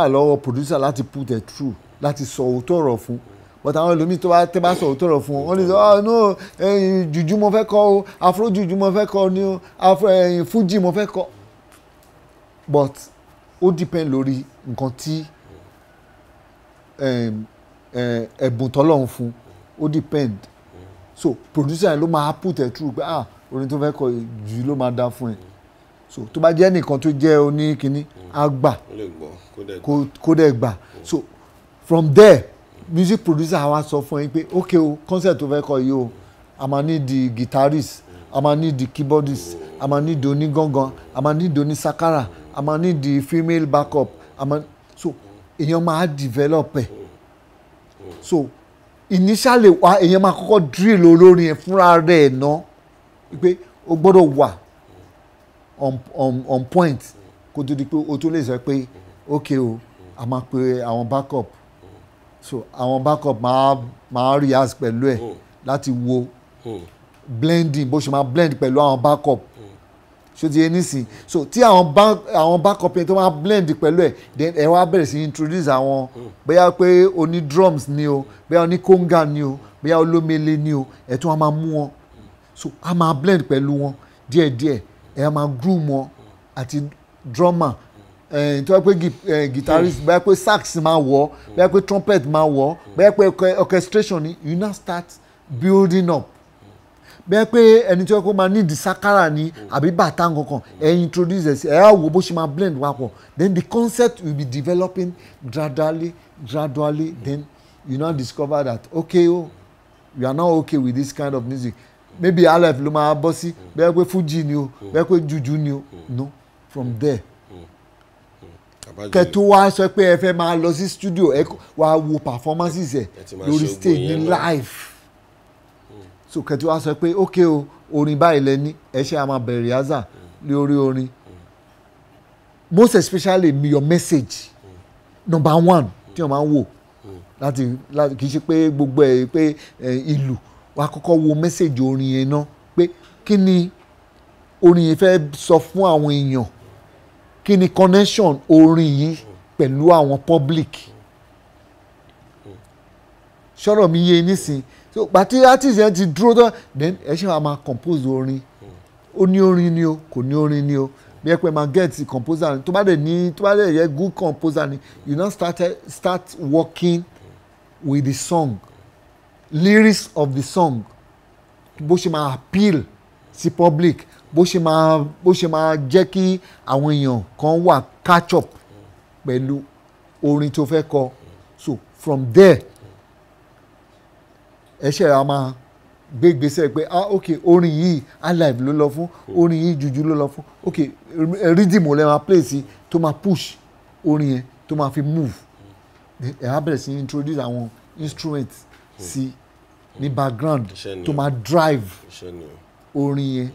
Speaker 2: lọ́wọ́ producer láti put it through, láti sọ òótọ́ ọ̀rọ̀ fún. But àwọn ẹlòmíì tó bá tẹ́ bá sọ òótọ́ ọ̀rọ̀ fún wọn, wọ́n lè sọ, ah no, jùjú mo fẹ́ kọ́ o, afro jùjú mo fẹ́ kọ́ ni o, afro fuji mo fẹ́ kọ́. But ó depend lórí nǹkan tí ẹ̀bùn tọ́lọ́run fún, ó depend. So producer yẹn ló máa put it through pé ah, orin tó fẹ́ kọ jù ló máa dá fún ẹ. So tó bá jẹ́ nìkan tó jẹ́ oníkíní, á gbà kó dẹ̀ gbà. So from there, music producer wa sọ fún yín pé ok o, concert tó fẹ́ kọ yìí o, a máa need the guitarist, a máa need the keyboardist, a máa need onígángan, a máa need onísakara, a máa need the female backup, a máa. So èèyàn máa develop ẹ̀. So initially wa èèyàn máa kọ́kọ́ drill olórin yẹn fúnra rẹ̀ ná, pé o gbọ́dọ̀ wà on point kó tó di pé o tó lè sọ pé ok o, a máa pe àwọn backup. So àwọn backup máa rehearse pẹ̀lú ẹ̀ láti wo blending, bó ṣe máa blend pẹ̀lú àwọn backup. Ṣó ti yé nísìn? So tí àwọn backup yẹn tó máa blend pẹ̀lú ẹ̀, then ẹ wá bẹ̀rẹ̀ sí introduce àwọn, bóyá pé oní drums ni o, bóyá oní conga ni o, bóyá olómele ni o, ẹ̀ tún wá máa mú wọn. So a máa blend pẹ̀lú wọn díẹ̀díẹ̀, ẹ̀ máa groom wọn àti drummer, tó bá pé guitarist, bóyá pé sax máa wọ̀, bóyá pé trumpet máa wọ̀, bóyá pé orchestration ni. You now start building up. Bẹ́ẹ̀ pé ẹni tí wọ́n kó máa ní di sakara ni àbí bàtà nkankan, ẹ introduce ẹ sí, ẹ á wo bó ṣe máa blend papọ̀. Then the concept will be developing gradually, gradually. Then you now discover that, okay, oh, you are now okay with this kind of music. Maybe highlife ló máa bọ́ sí, bẹ́ẹ̀ pé fuji ni o, bẹ́ẹ̀ pé juju ni o. No, from there, kẹ́ tó wá sọ pé ẹ fẹ́ máa lọ sí studio, ẹ wá wo performances ẹ lórí stage ní live. So kẹ́ tó wá sọ pé ok o, orin báyìí lẹ ní, ẹ ṣe a máa bẹ̀rẹ̀ rehearsal lórí orin. Most especially your message, number one tí wọ́n máa ń wò láti kì í ṣe pé gbogbo ẹ̀ pé ìlú wàá kọ́kọ́ wo message orin yẹn náà, pé kí ni orin yẹn fẹ́ sọ fún àwọn èèyàn, kí ni connection orin yìí pẹ̀lú àwọn public. Ṣọ́rọ̀ mi yé nísìn. So gbàtí artist yẹn ti dúró tán, then ẹ ṣe máa compose orin. Ó ní orin ni o, kò ní orin ni o, bí ẹ pé máa get composer tó bá dẹ̀ ní, tó bá dẹ̀ yẹ good composer ni, you now start working with the song, lyrics of the song, bó ṣe máa appeal sí public, bó ṣe máa jẹ́ kí àwọn èèyàn kan wà catch up pẹ̀lú orin tó fẹ́ kọ. So from there, ẹ ṣe ra máa gbé ìgbésẹ̀ pé ah ok, orin yìí highlife ló lọ fún, orin yìí juju ló lọ fún, ok, rhythm lè máa play sí tó máa push orin yẹn tó máa fi move. Ẹ á bẹ̀rẹ̀ sí introduce àwọn instruments sí ní background tó máa drive orin yẹn.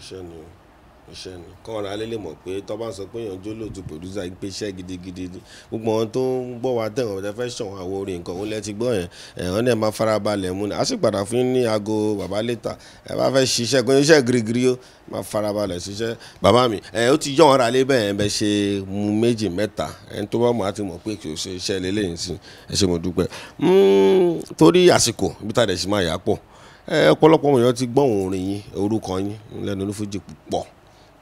Speaker 1: Iṣẹ́ ni kọ́ra alẹ́ lè mọ̀ pé tó bá ń sọ pé èèyàn jó lóòtú producer pé iṣẹ́ gidigidi ni gbogbo àwọn tó ń gbọ́ wa tẹ̀wọ̀n tẹ́ fẹ́ ṣàn àwọn orin nǹkan òun lẹ́ ti gbọ́ yẹn, ẹ̀hán náà máa farabalẹ̀ mú ni. A sì padà fún ní aago bàbá létà, ẹ bá fẹ́ ṣiṣẹ́ kó iṣẹ́ girigiri ó máa farabalẹ̀ ṣiṣẹ́. Bàbá mi, ẹ ó ti yọ̀ ọ́n ra lé bẹ́ẹ̀ bẹ́ẹ̀ ṣe mu méjì mẹ́ta, ẹni tó bá mọ̀ á ti mọ̀ pé kì í ṣe iṣẹ́ lélẹ́yìn sí. Ẹ ṣé, mo dúpẹ́. Torí àsìkò ibi tá a dẹ̀ ṣì máa yà pọ̀, ọ̀pọ̀lọpọ̀ èèyàn ti gbọ́ orin yín, orúkọ yín lẹ́nu Onífújì púpọ̀,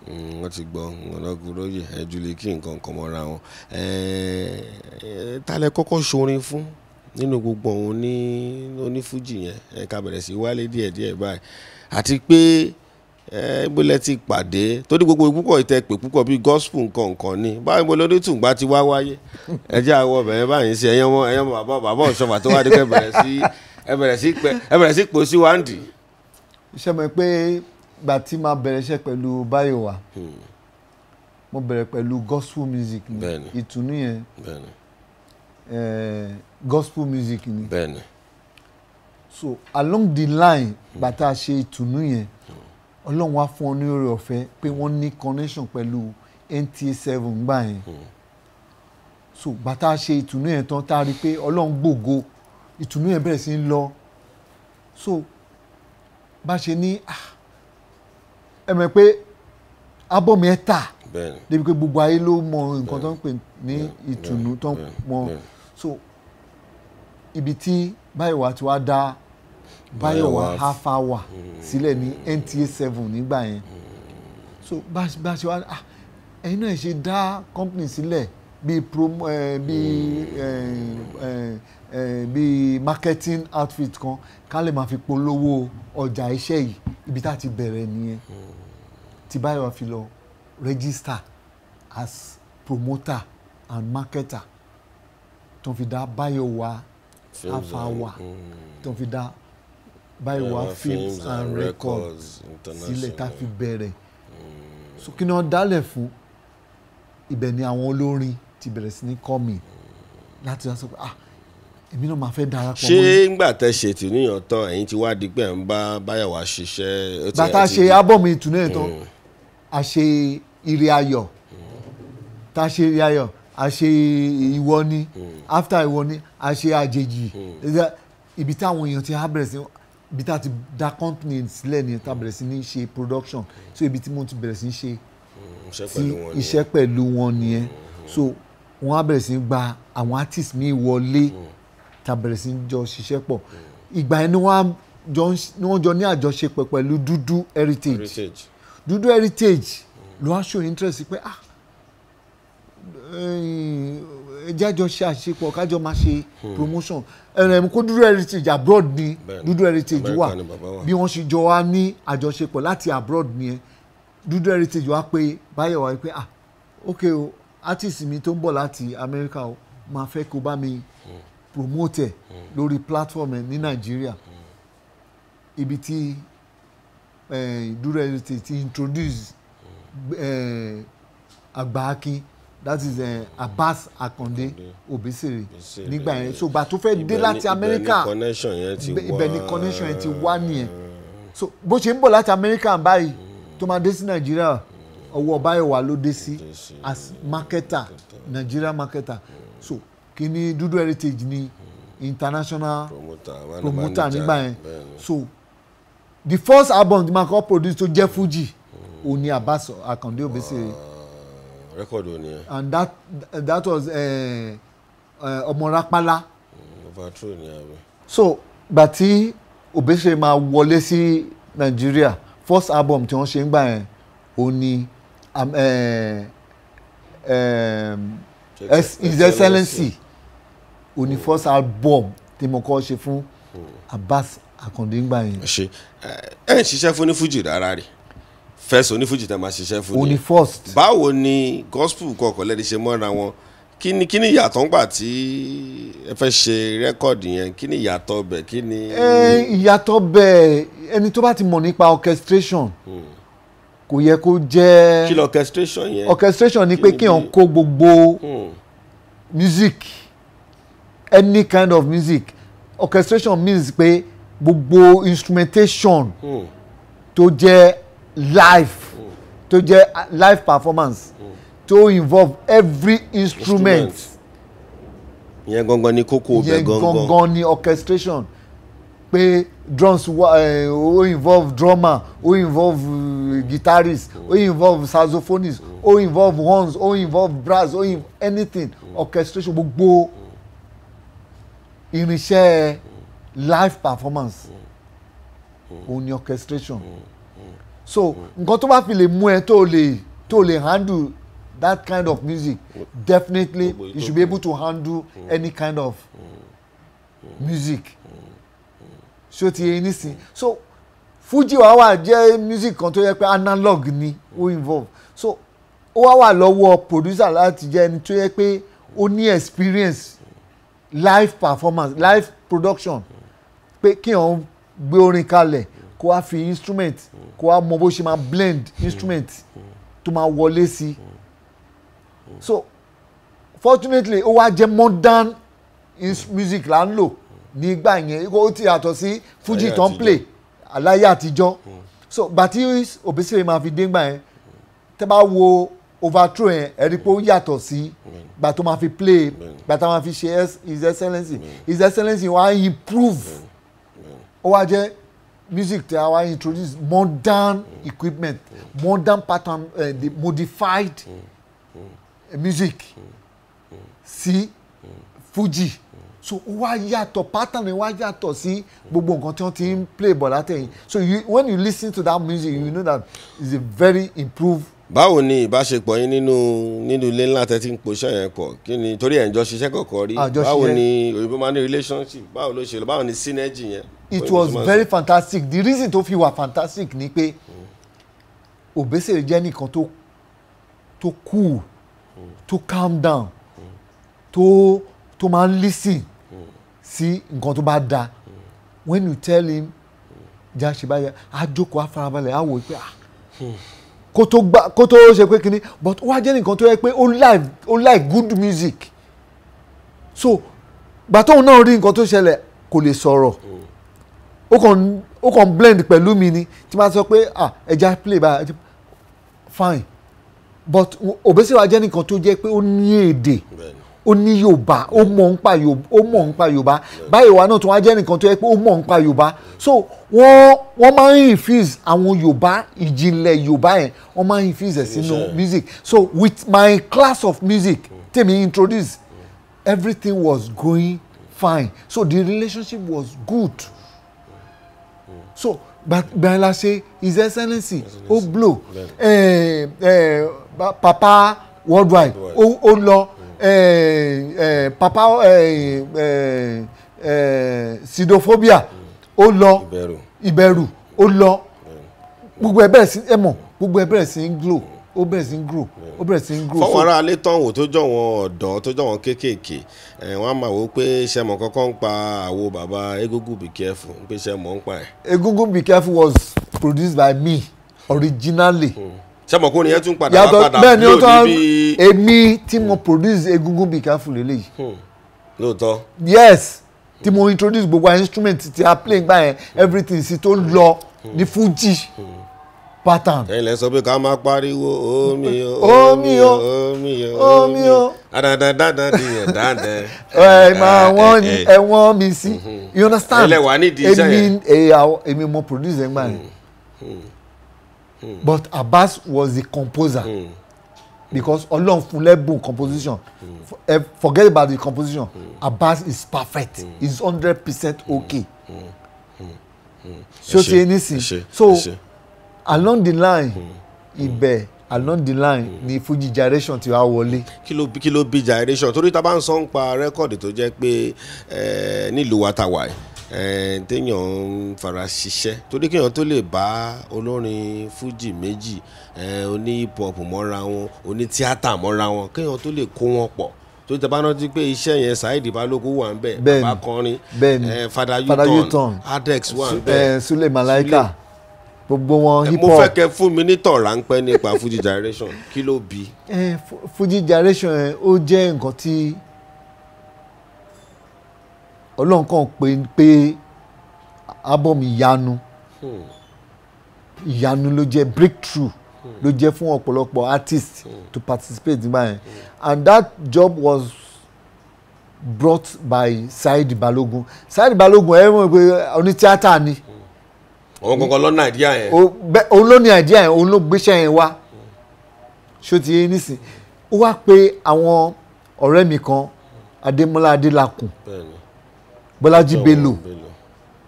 Speaker 1: wọ́n ti gbọ́ ọ̀nàgúnlóye ẹ̀júlẹ̀ kí nǹkan kan mọ́ra wọn. Ta lẹ kọ́kọ́ ṣorin fún nínú gbogbo òun ní Onífújì yẹn? Ká bẹ̀rẹ̀ sí wálé díẹ̀díẹ̀ báyìí, àti pé ibo lẹ ti pàdé? Torí gbogbo púpọ̀ ìtẹ̀pẹ̀ púpọ̀ bíi gospel nǹkan nǹkan ni, báyìí mo lórí tùǹgbà ti wá wáyé. Ẹ jẹ́ àwọ̀ bẹ̀rẹ̀ báyìí sí ẹ̀yán mọ́ ẹ̀yán bàbá Ọ̀ṣọ́fà tó wá dé kẹ́ bẹ̀rẹ̀ sí pò sí wáǹdì.
Speaker 2: Ṣé mo pé gbà tí máa bẹ̀rẹ̀ iṣẹ́ pẹ̀lú Báyọ̀wá, mo bẹ̀rẹ̀ pẹ̀lú gospel music ni. Ìtùnú yẹn gospel music ni. So along the line, gbà tá a ṣe ìtùnú yẹn, Ọlọ́run wá fún ọ ní oore ọ̀fẹ́ pé wọ́n ní connection pẹ̀lú NTA 7 gbà yẹn. So gbà tá a ṣe ìtùnú yẹn tán, tá a rí i pé Ọlọ́run gbògo, ìtùnú yẹn bẹ̀rẹ̀ sí í lọ. So bá ṣe ní ẹ mọ̀ pé ábọ̀mù ẹ̀ tà débi pé gbogbo ayé ló mọ nǹkan tó ń pè ní ìtùnú tó ń mọ. So ibi tí Báyọ̀wá ti wá dá Báyọ̀wá half hour sílẹ̀ ní NTA 7 nígbà yẹn. So bá ṣe wá, ẹ̀yin náà ṣe dá company sílẹ̀ bíi promo, bíi marketing outfit kan, ká lè máa fi polówó ọjà iṣẹ́ yìí. Ibi tá a ti bẹ̀rẹ̀ nìyẹn, tí Báyọ̀wá fi lọ register as promoter and marketer, tó fi dá Báyọ̀wá half hour, tó fi dá Báyọ̀wá Films and Records sílẹ̀ tá a fi bẹ̀rẹ̀. So kí ni wọ́n dálẹ̀ fún? Ibẹ̀ ni àwọn olórin ti bẹ̀rẹ̀ sí ní kọ́ mi láti wá sọ pé ah, èmi náà máa fẹ́ darapọ̀ mọ́.
Speaker 1: Ṣé ńgbà tẹ ṣètò níyàn tán, ẹ̀yin ti wá di pé ẹ̀ ń bá Báyọ̀wá ṣiṣẹ́?
Speaker 2: Bàtà ṣe ábọ̀mù ìtùnú ẹ̀ tán, a ṣe Ire Ayọ̀, tá a ṣe Ire Ayọ̀, a ṣe Ìwọ Ni, after Ìwọ Ni a ṣe Àjèjì. Ibi táwọn èèyàn ti á bẹ̀rẹ̀ sí, ibi tá a ti dá company sílẹ̀ ni tá a bẹ̀rẹ̀ sí ní ṣe production. So ibi tí mo ti bẹ̀rẹ̀ sí ní ṣe iṣẹ́ pẹ̀lú wọn nìyẹn. So wọ́n á bẹ̀rẹ̀ sí ní gba àwọn artist mi wọlé, tá a bẹ̀rẹ̀ sí ní jọ ṣiṣẹ́ pọ̀. Ìgbà yẹn ni wọ́n jọ ní àjọṣepọ̀ pẹ̀lú Dúdú Heritage. Dúdú Heritage ló wá show interest pé ah, Jájọ ṣe àṣepọ̀, kájọ máa ṣe promotion ẹ̀rẹ̀ kó Dúdú Heritage abroad ni. Dúdú Heritage wà, bí wọ́n ṣe jọ wá ní àjọṣepọ̀ láti abroad nìyẹn. Dúdú Heritage wá pé Báyọ̀ wá pé, "Ah, ok o, artist mi tó ń bọ̀ láti Amẹ́ríkà o, máa fẹ́ kó bá mi promote ẹ̀ lórí platform ẹ̀ ní Nàìjíríà." Ibi tí Dúdú Heritage ti introduce Àgbà Akin, that is Abbas Akande Obesere nígbà yẹn. So gbà tó fẹ́ dé láti Amẹ́ríkà, ibẹ̀ ni connection yẹn ti wá nìyẹn. So bó ṣe ń bọ̀ láti Amẹ́ríkà báyìí tó máa dé sí Nàìjíríà, ọwọ́ Báyọ̀wá ló dé sí as marketer, Nigeria marketer. So kí ni Dúdú Heritage ni international promoter nígbà yẹn. So the first album tí ma kọ́ produce tó jẹ́ Fuji, òun ni Abbas Akande Obesere.
Speaker 1: Record wo ni ẹ?
Speaker 2: And that was Ọmọ Rápálá.
Speaker 1: Overthrow ni àbí?
Speaker 2: So gbà tí Obesere máa wọlé sí Nàìjíríà, first album tí wọ́n ṣe ń gbà yẹn, òun ni His Excellency, òun ni first album tí mo kọ́ ṣe fún Abbas Akande ń gbà yẹn.
Speaker 1: Ṣe ẹ ń ṣiṣẹ́ fún ní Fuji rárá rí? First onífújì tẹ́ máa ṣiṣẹ́ fún?
Speaker 2: Òun ni first.
Speaker 1: Báwo ni gospel kọ̀ọ̀kan lẹ́ni ṣe mọ́ra wọn? Kí ni ìyàtọ̀ ńgbà tí ẹ fẹ́ ṣe record yẹn? Kí ni ìyàtọ̀ bẹ̀? Kí ni?
Speaker 2: Ìyàtọ̀ bẹ́ẹ̀, ẹni tó bá ti mọ̀ nípa orchestration, kò yẹ kó jẹ́.
Speaker 1: Kí lọ orchestration yẹn?
Speaker 2: Orchestration ni pé kí wọ́n kó gbogbo music, any kind of music. Orchestration means pé gbogbo instrumentation tó jẹ́ live, tó jẹ́ live performance, tó involve every instrument.
Speaker 1: Ìyẹn gangan ni kókó ọbẹ̀.
Speaker 2: Ìyẹn
Speaker 1: gangan.
Speaker 2: Gangan ni orchestration, pé drums wa, ó involve drummer, ó involve guitarist, ó involve saxophonist, ó involve horns, ó involve brass, ó involve anything. Orchestration, gbogbo irinṣẹ́ live performance, òun ni orchestration. So nǹkan tó bá fi lè mú ẹ tó lè handle that kind of music, definitely you should be able to handle any kind of music. Ṣó ti yé nísìn? So Fuji wa wà jẹ́ music kan tó yẹ pé analog ni ó involve. So ó wá wà lọ́wọ́ producer láti jẹ́ ẹni tó yẹ pé ó ní experience live performance, live production, pé kí wọ́n gbé orin kalẹ̀, kó wá fi instrument, kó wá mọ bó ṣe máa blend instrument tó máa wọlé sí. So fortunately, ó wá jẹ́ modern music là ń lò nígbà yẹn. Ó ti yàtọ̀ sí Fuji tó ń play aláyé àtijọ́. So gbàtí Obesere máa fi dé gbà yẹn, tẹ́ bá wo overthrow yẹn, ẹ rí i pé ó yàtọ̀ sí gbà tó máa fi play, gbà tó máa fi ṣe His Excellency. His Excellency wá improve, ó wá jẹ́ music tí a wá introduce modern equipment, modern pattern, the modified music sí Fuji. So ó wá yàtọ̀, pattern wá yàtọ̀ sí gbogbo nǹkan tí wọ́n ti ń play bọ̀ látẹ̀yìn. So when you listen to that music, you know that it's a very improved.
Speaker 1: Báwo ni ìbáṣepọ̀ yín nínú ilé ńlá tẹ́ tí ń poṣẹ́ yẹn pọ̀? Kí ni, torí ẹ̀ ń jọ ṣiṣẹ́ kọ̀ọ̀kan rí, báwo ni òyìnbó máa ní relationship, báwo ló ṣe lọ, báwo ni synergy yẹn?
Speaker 2: It was very fantastic. The reason tó fi wà fantastic ni pé Obesere jẹ́ nìkan tó cool, tó calm down, tó máa ń listen sí nǹkan tó bá da. When you tell him, já ṣe báyà, á jókòó, á farabalẹ̀, á wò ó pé, ah, kó tó gbà, kó tó ṣe pé kíní. But ó wá jẹ́ nǹkan tó yẹ pé ó like good music. So gbà tóun náà rí nǹkan tó ṣẹlẹ̀, kò lè sọ̀rọ̀, ó kàn blend pẹ̀lú mi ni. Tí máa sọ pé, "Ah, ẹja play báyìí," fine. But Obesere wá jẹ́ nǹkan tó jẹ́ pé ó ní èdè, ó ní Yorùbá, ó mọ̀ nípa Yorùbá. Báyìí wa náà tó wá jẹ́ nǹkan tó yẹ pé ó mọ̀ nípa Yorùbá. So wọ́n máa ń infuse àwọn Yorùbá, ìjìnlẹ̀ Yorùbá yẹn, wọ́n máa ń infuse ẹ̀ sínú music. So with my class of music tèmi introduce, everything was going fine. So the relationship was good. So gbàgbà la ṣe His Excellency, ó blow, Papa Worldwide, ó lọ. Papa sidophobia ó lọ, ìbẹ̀rù ó lọ, gbogbo ẹ bẹ̀rẹ̀ sí ẹ mọ̀, gbogbo ẹ bẹ̀rẹ̀ sí ń glow, ó bẹ̀rẹ̀ sí ń grow, ó bẹ̀rẹ̀ sí ń grow.
Speaker 1: Fọwọ́n ará alẹ́ tán wò tó jọ wọn ọ̀dọ́ tó jọ wọn kéékèèké, wọ́n á máa wò ó pé ṣe mọ̀ kọ́kọ́ ń pa àwo bàbá Egungun Be Careful, pé ṣe mọ̀ ń pa ẹ̀.
Speaker 2: Egungun Be Careful was produced by me originally.
Speaker 1: Ṣé mọ̀ kó ni ẹ tún padà wá padà
Speaker 2: lò níbi. Èmi tí mo produce Egungun Be Careful lélẹ́yìí.
Speaker 1: Lóòótọ́.
Speaker 2: Yes, tí mo introduce gbogbo instrument tí a play gbà yẹn, everything sí tó lọ ní Fuji pattern.
Speaker 1: Ẹ̀yin lẹ sọ pé ká máa pariwo omi o
Speaker 2: omi o
Speaker 1: omi o
Speaker 2: omi o
Speaker 1: dandandandan diyan dandan.
Speaker 2: Ẹ máa wọ́n ẹ wọ́n mi sí, you understand.
Speaker 1: Ẹlẹ́wà nídìí iṣẹ́ yẹn.
Speaker 2: Èmi mo produce ẹ̀ gbà yẹn, but Abbas was the composer. Because Ọlọ́run fún lẹ́bùn composition. Forget about the composition. Abbas is perfect. He's 100% okay. So ṣe nísìn, so along the line, ibẹ̀ along the line ni Fuji Gyration ti wá wọlé.
Speaker 1: Kí ló bí gyration? Torí tá a bá ń sọ ń pa rẹ́kọ̀dì tó jẹ́ pé nílùú wa ta wà téèyàn ń fara ṣiṣẹ́, torí kéèyàn tó lè bá olórin Fuji méjì, oní hip hop mọ́ra wọn, oní tíátà mọ́ra wọn, kéèyàn tó lè kó wọn pọ̀. Tó tẹ bá rántí pé iṣẹ́ yẹn Saheed Balogun wà ń bẹ̀, bàbá kọrin, Fada U-Turn, Adex wà ń bẹ̀,
Speaker 2: Sule Malaika, gbogbo wọn hip hop.
Speaker 1: Mo fẹ́ kẹ́ fún mi ní tàn ráńpẹ́ nípa Fuji Gyration, kí ló bí?
Speaker 2: Fuji Gyration ó jẹ́ nǹkan tí Ọlọ́run kàn pé album ìyanu, ìyanu ló jẹ́, breakthrough ló jẹ́ fún ọ̀pọ̀lọpọ̀ artist to participate nígbà yẹn. And that job was brought by Saheed Balogun. Saheed Balogun ẹ mọ̀ pé oní tíátà ni.
Speaker 1: Òun kankan ló ní idea yẹn.
Speaker 2: Òun ló ní idea yẹn, òun ló gbéṣẹ́ yẹn wá. Ṣó ti yé nísìn? Ó wá pé àwọn ọ̀rẹ́ mi kan, Adémọ́lá Adélakùn, Bọ́lájí Bello,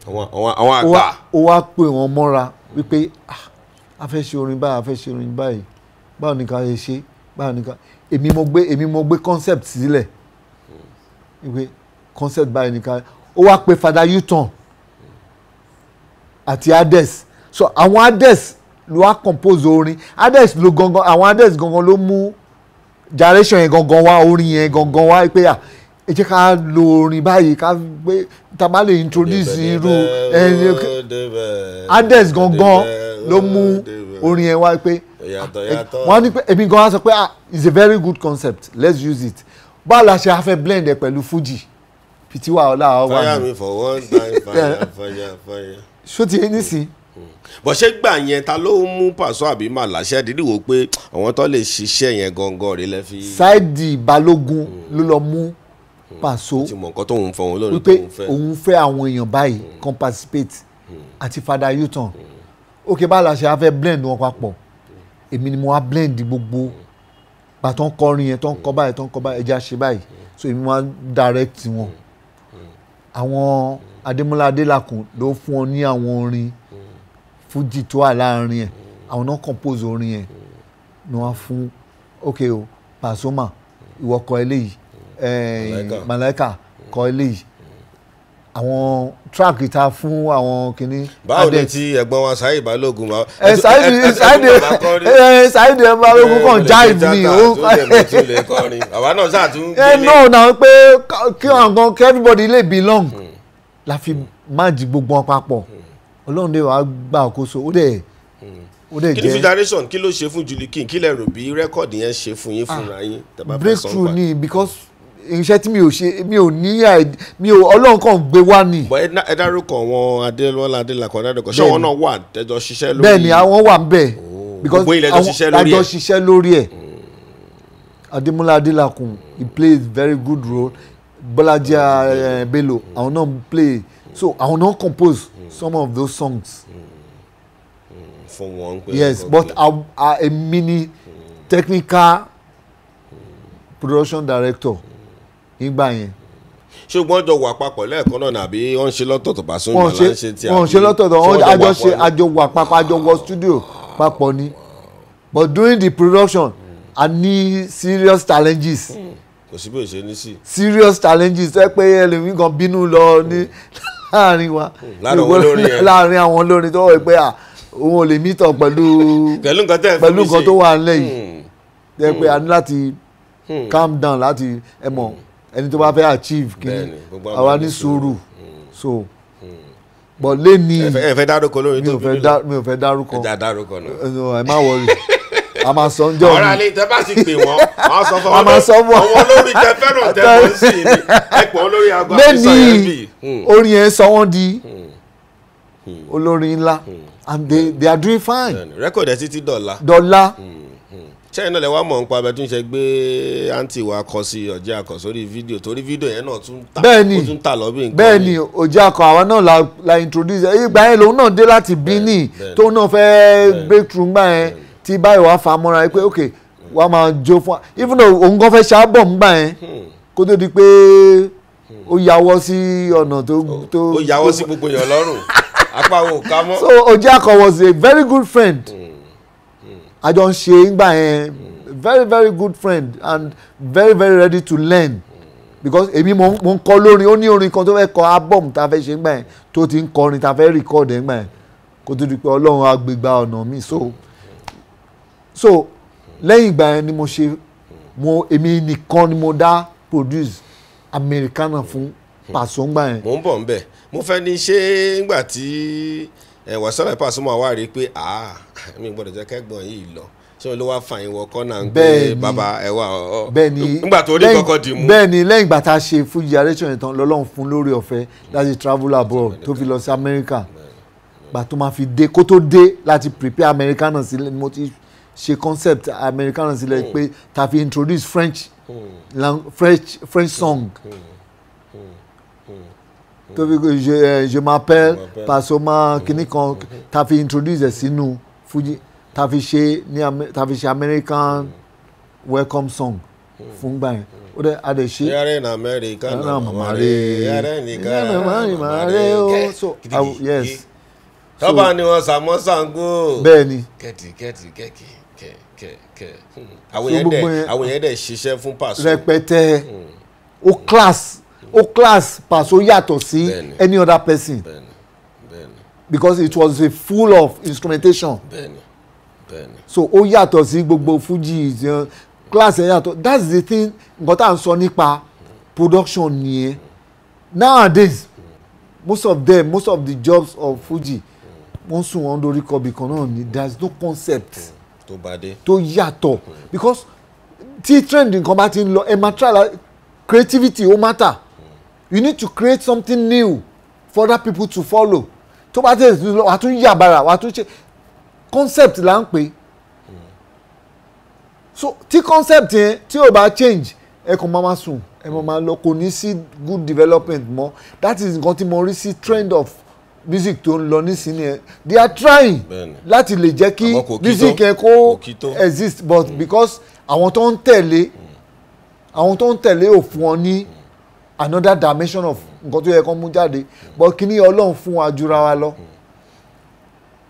Speaker 1: àwọn àgbà.
Speaker 2: Ó wá pè wọ́n mọ́ra wípé a fẹ́ ṣe orin báyìí, a fẹ́ ṣe orin báyìí, báwo ni ká ṣe ṣe, báwo ni ká. Èmi mo gbé concept sílẹ̀ wípé concept báyìí ni ká. Ó wá pè Fada U-Turn àti Ades. So àwọn Ades ló wá compose orin. Ades ló gangan, àwọn Ades gangan ló mú gyration yẹn gangan wá, orin yẹn gangan wá pé à ẹ jẹ́ ká lo orin báyìí, ká gbé tá a bá lè introduce irú Ades gangan ló mú orin yẹn wá pé wọ́n ní pé èmi gan wá sọ pé ah, it's a very good concept, let's use it. Báwo la ṣe á fẹ́ blend ẹ pẹ̀lú Fuji fitiwa ọlá wa.
Speaker 1: Fire me for one time, fire fire fire.
Speaker 2: Ṣó ti yé nísìn?
Speaker 1: Bó ṣe gbà yẹn, ta ló mú Paso àbí Màlá ṣe dídì wò pé àwọn tó lè ṣiṣẹ́ yẹn gangan rí lẹ́ fi.
Speaker 2: Saheed Balogun ló lọ mú Paso
Speaker 1: ti mọ nǹkan tóun fẹ́, òun lórí
Speaker 2: wípé
Speaker 1: tóun fẹ́.
Speaker 2: Òun fẹ́ àwọn èèyàn báyìí kan participate àti Fada U-Turn. Ok, báwo la ṣe á fẹ́ blend wọn papọ̀? Èmi ni mo wá blend gbogbo bàtọ́ ń kọrin yẹn, tó ń kọ báyìí, tó ń kọ báyìí, ẹja ṣe báyìí. So èmi wá direct wọn. Àwọn Adémọ́lá Adélakùn ló fún ọ ní àwọn orin Fuji tó wà láàrin ẹ̀, àwọn náà compose orin yẹn ni wọ́n fún. Ok o, Pasuma ìwọ kọ eléyìí, Malaika kọ eléyìí, àwọn track ta fún àwọn kìíní.
Speaker 1: Báwo ni ti ẹ̀gbọ́n wa Saheed Balogun?
Speaker 2: Saheed Balogun kàn jive ni
Speaker 1: o. Àwa náà ṣáà tún
Speaker 2: gbélé. Ẹ náà náà pé kí àwọn kan kí everybody lè belong la fi máàjì gbogbo wọn papọ̀. Ọlọ́run dé wàá gbà àkóso, ó dẹ̀ ó dẹ̀ jẹ́.
Speaker 1: Kí ni Gyration kí ló ṣe fún Julie King? Kí lẹ rò bí rẹ́kọ̀dì yẹn ṣe fún yín fúnra yín?
Speaker 2: Breakthrough ni, because iṣẹ́ tí mi ò ṣe, mi ò ní, mi ò, Ọlọ́run kàn gbé wá ni.
Speaker 1: Bọ́ ẹ dárúkọ àwọn Adémọ́lá Adélakùn dárúkọ, ṣé wọn náà wà tẹjọ ṣiṣẹ́ lórí?
Speaker 2: Bẹ́ẹ̀ ni, àwọn wà ń bẹ̀.
Speaker 1: Gbogbo ilẹ̀ jọ ṣiṣẹ́ lórí ẹ̀.
Speaker 2: Àjọ ṣiṣẹ́ lórí ẹ̀. Adémọ́lá Adélakùn, he plays very good role. Bọ́lájí Bello, àwọn náà play, so àwọn náà compose some of those songs.
Speaker 1: Fún wọn pé.
Speaker 2: Yes, but a mini technical production director nígbà yẹn.
Speaker 1: Ṣùgbọ́n jọ wà papọ̀ lẹ́ẹ̀kan náà nàbí wọ́n ń ṣe lọ́tọ̀ọ̀tọ̀ Pasuma là ń ṣe tí a.
Speaker 2: Wọ́n ṣe lọ́tọ̀ọ̀tọ̀, àjọ ṣe, àjọ wà papọ̀, àjọ wọ studio papọ̀ ni. But during the production, a ní serious challenges.
Speaker 1: Kò sí bí o ṣe ní sí.
Speaker 2: Serious challenges tó yẹ pé ẹlòmíì kan bínú lọ ní láàrin wa, láàrin àwọn olórin tó wọ̀ pé òun ò lè meet up pẹ̀lú pẹ̀lú nǹkan tó wà nílẹ̀ yìí, jẹ́ pé a ní láti calm down láti ẹ mọ̀ ẹni tó bá fẹ́ achieve kí àwa ní sùúrù. So but lẹ́ni
Speaker 1: ẹ fẹ́ dárúkọ lórí tó bínú
Speaker 2: lọ, mi ò fẹ́ dárúkọ.
Speaker 1: Ẹ já dárúkọ náà.
Speaker 2: Ẹ má worry, a máa sọ ǹjọ́ mi.
Speaker 1: Ọ̀rọ̀ alẹ́ tẹ bá sì pè wọ́n, wọ́n sọ fún wọn àwọn olórí tẹ fẹ́ràn tẹ mọ̀ sí ni ẹ pọ̀ lórí aago àfisàn yẹn bì.
Speaker 2: Lẹ́ni orin yẹn sọ wọ́n di olórin ńlá and they are doing fine.
Speaker 1: Rẹ́kọ̀dì ẹ̀ títí dọ̀la.
Speaker 2: Dọ̀la.
Speaker 1: Ṣẹ́yìn náà lẹ wá mọ̀ nípa abẹ tó ń ṣe gbé àǹtí wa kọ sí ọ̀jẹ̀ akọ sórí fídíò, torí fídíò yẹn náà tún tà, ó tún tà lọ́bì nǹkan.
Speaker 2: Bẹ́ẹ̀ni, ọ̀jẹ̀ akọ àwa náà la introduce ìgbà yẹn lòun náà dé láti Benin tóun náà fẹ́ breakthrough gbà yẹn tí báyìí wàá fa mọ́ra pé ok wàá máa jó fún wa, even though òun gan fẹ́ ṣe album gbà yẹn kó tó di pé ó yàwọ́ sí ọ̀nà tó.
Speaker 1: Ó yàwọ́ sí gbogbo èèyàn lọ́rùn apá wo ká mọ́.
Speaker 2: So ọ̀jẹ̀ akọ was a very good friend. A jọ ń ṣe ngbà yẹn, very very good friend and very very ready to learn, because èmi mo ń kọ lórin, ó ní orin kan tó fẹ́ kọ album tá a fẹ́ ṣe ngbà yẹn tó ti ń kọrin tá a fẹ́ record ngbà yẹn kó tó di pé Ọlọ́run á gbégbá ọ̀nà mi. So lẹ́yìn ìgbà yẹn ni mo ṣe mo èmi nìkan ni mo dá produce Americana fún Paso ngbà yẹn.
Speaker 1: Mo ń bọ̀ nbẹ̀, mo fẹ́ ní ṣé ngbà tí Wasiu Alabi Pasuma wá rí i pé mi gbọ́dọ̀ jẹ́ kẹ́gbọ́n yìí lọ, ṣé ló wá fa ìwọ kọ́nà ń pé bàbá ẹ wà ọ nígbà tó rí kọ́kọ́ dì mú.
Speaker 2: Bẹ́ẹ̀ni, lẹ́yìn ìgbà tá a ṣe Fuji generation yẹn tán lọ́lọ́run fún lórí ọ̀fẹ́ láti travel abroad tó fi lọ sí America. Gbà tó máa fi dé, kó tó dé láti prepare Americana sílẹ̀ ni mo ti ṣe concept Americana sílẹ̀ pé ta fi introduce French song. Tó fi je m'appelle Pasuma kìíní kan ta fi introduce ẹ̀ sínú Fuji, ta fi ṣe ní ta fi ṣe American welcome song fún gbà yẹn. Ó dẹ̀ a dẹ̀ ṣe.
Speaker 1: Yàrá ní Amẹ́ríkà náà màmá rẹ̀ yàrá ní Ghana màmá rẹ̀.
Speaker 2: So yes.
Speaker 1: Tọ́ba ni wọ́n sàmọ́ Ṣàngó.
Speaker 2: Bẹ́ẹ̀ni.
Speaker 1: Kẹ́tì kẹ́tì kẹ́kì kẹ́ kẹ́ kẹ́. Àwọn yẹn dẹ̀ ṣiṣẹ́ fún Paso.
Speaker 2: Rẹpẹtẹ. Ó class. Ó class Paso yàtọ̀ sí any other person.
Speaker 1: Bẹ́ẹ̀ni, bẹ́ẹ̀ni.
Speaker 2: Because it was a full of instrumentation.
Speaker 1: Bẹ́ẹ̀ni, bẹ́ẹ̀ni.
Speaker 2: So ó yàtọ̀ sí gbogbo Fuji class ẹ̀ yàtọ̀. That's the thing nǹkan tá à ń sọ nípa production nìyẹn. Nowadays most of them, most of the jobs of Fuji wọ́n sùn wọ́n lórí kọbì kan náà ni. There is no concept
Speaker 1: tó bá dé
Speaker 2: tó yàtọ̀, because tí trend nǹkan bá ti ń lọ ẹ máa try like creativity ó matter. You need to create something new for other people to follow. Tó bá tẹ̀sí lọ wàá tún yàbàrà wàá tún ṣe concept là ń pè. So tí concept yẹn tí ò bá change ẹ kàn máa sùn ẹ máa lọ, kò ní sí good development mọ́. That is nǹkan tí mo rí sí trend of music tó ń lọ nísìnyí yẹn. They are trying láti lè jẹ́ kí music yẹn kó exist, but because àwọn tó ń tẹ̀lé àwọn tó ń tẹ̀lé ò fún ọ ní another dimension of nǹkan tó yẹ kó mú jáde, but kí ni Ọlọ́run fún wa jura wa lọ.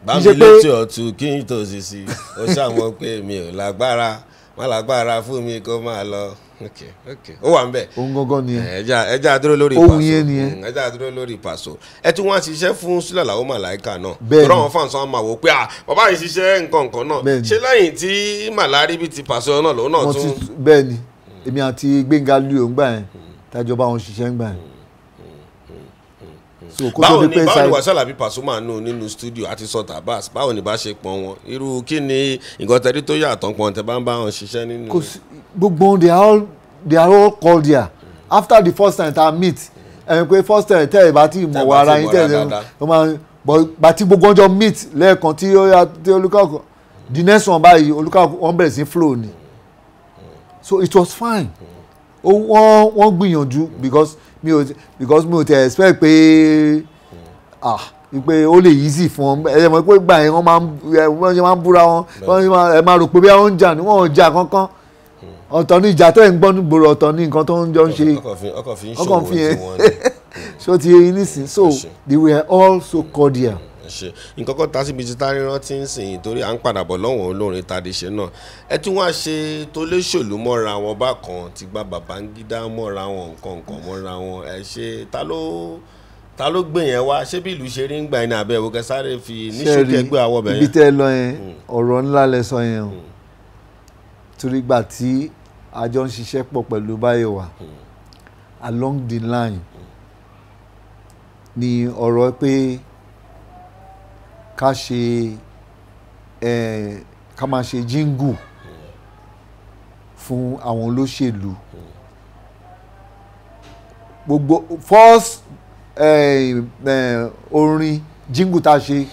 Speaker 1: Bá mi létí ọ̀tún kí n tó sì sí ó ṣàmọ̀ pé mi ò lágbára má lágbára fún mi kó máa lọ. Ó wà ń bẹ̀.
Speaker 2: Òun gangan nìyẹn.
Speaker 1: Ẹja dúró lórí Paso.
Speaker 2: Ohun yẹn nìyẹn.
Speaker 1: Ẹja dúró lórí Paso. Ẹ tún wá ṣiṣẹ́ fún Sule Alao Malaika náà.
Speaker 2: Bẹ́ẹ̀ni.
Speaker 1: Tọ́lá àwọn fans wọn máa wò pé bàbá yìí ṣiṣẹ́ nǹkan nǹkan náà. Ṣé lẹ́yìn tí Màlárí bíi ti Paso náà lòun náà tún.
Speaker 2: Bẹ́ẹ̀ni, èmi àti Gbénga Lúyò ń gbà yẹn, tájọba wọn ṣiṣẹ́ ń gbà yẹn.
Speaker 1: Báwo ni Wasiu Alabi Pasuma nù nínú studio àti sọta bass, báwo ni bá ṣe pọn wọn, irú kí ni nǹkan tẹ́rí tó yàtọ̀ pọn tẹ́ bá ń bá wọn ṣiṣẹ́ nínú.
Speaker 2: Kò sí gbogbo they are all cordial after the first time ta meet. Ẹni pé first time tẹ́ ẹ bá ti mọ̀ wá ara yín tẹ́ ẹ ó máa bọ̀ tí gbogbo ọjọ́ meet lẹ́ẹ̀kan tí olúkàkọ́ the next one báyìí olúkàkọ́ wọ́n bẹ̀rẹ̀ sí flow ni. So it was fine. Wọ́n gbìyànjú because mi ò tẹ̀ expect pé pé ó lè easy fún ọ. Ẹ mọ̀ pé gbà yẹn wọ́n máa ń búra wọn, ẹ máa rò pé bí wọ́n ń jà ní wọ́n ò jà kankan. Ọ̀tọ̀ ní ìjà tẹ́ ń gbọ́ nígboro, ọ̀tọ̀ ní nǹkan tó ń jọ ń ṣe.
Speaker 1: Ọkàn fi ń ṣòwò tí wọ́n ní.
Speaker 2: So ti yé yín nísìn. So they were all so cordial.
Speaker 1: Ṣe nǹkan kan tá síbi tí tárí rántí ń sìn, torí à ń padà bọ̀ lọ́wọ́n olórin tàdé ṣe náà, ẹ tún wá ṣe tó léṣòlù mọ́ra wọn bákan, ti gba Babangida mọ́ra wọn, nǹkan nǹkan mọ́ra wọn. Ẹ ṣe ta ló gbé yẹn wá? Ṣé bí ìlú ṣe rí ń gbà yín ní abẹ́ ìwò kẹsàrè fi ní ṣókè ẹgbẹ́ àwọ̀ bẹ̀yẹn?
Speaker 2: Ibi tẹ́ ẹ lọ yẹn, ọ̀rọ̀ ńlá lẹ sọ yẹn o. Torí gbà tí a jọ ń ṣiṣẹ́ pọ̀ pẹ̀lú Báyọ̀wá, along the line ni ọ̀rọ̀ pé ká ṣe ká máa ṣe jingle fún àwọn olóṣèlú. Gbogbo first orin jingle tá a ṣe,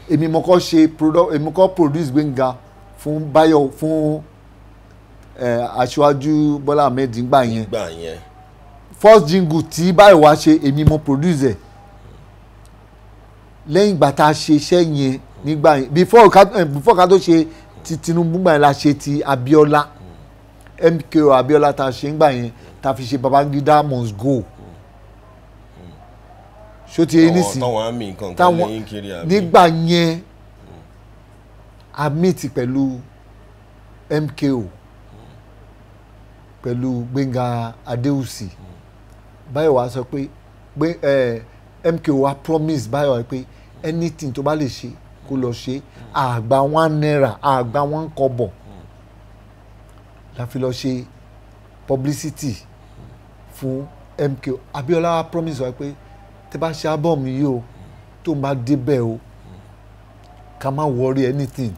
Speaker 2: èmi mo kọ́ ṣe, èmi kọ́ produce Gbénga fún Báyọ̀, fún Aṣíwájú Bọ́lá Ahmed ngbà yẹn. First jingle tí Báyọ̀wá ṣe, èmi mo produce ẹ̀. Lẹ́yìn ìgbà tá a ṣe iṣẹ́ yẹn nígbà yẹn, before ká tó ṣe ti Tinubu gbà yẹn, la ṣe ti Abiola, MKO Abiola tá a ṣe ńgbà yẹn, tá a fi ṣe Babangida must go. Ṣó ti yé nísìn? Táwọn nígbà yẹn a meet pẹ̀lú MKO, pẹ̀lú Gbénga Adéwùsì. Báyọ̀wá sọ pé MKO wa promise Báyọ̀wá pé anything tó bá lè ṣe kó lọ ṣe, àgbà ₦1, àgbà 1 kọ́bọ̀. La fi lọ ṣe publicity fún MKO Abiola. Wa promise wa pé tẹ́ bá ṣe album yìí o, tó ń bá débẹ̀ o, ká má worry anything,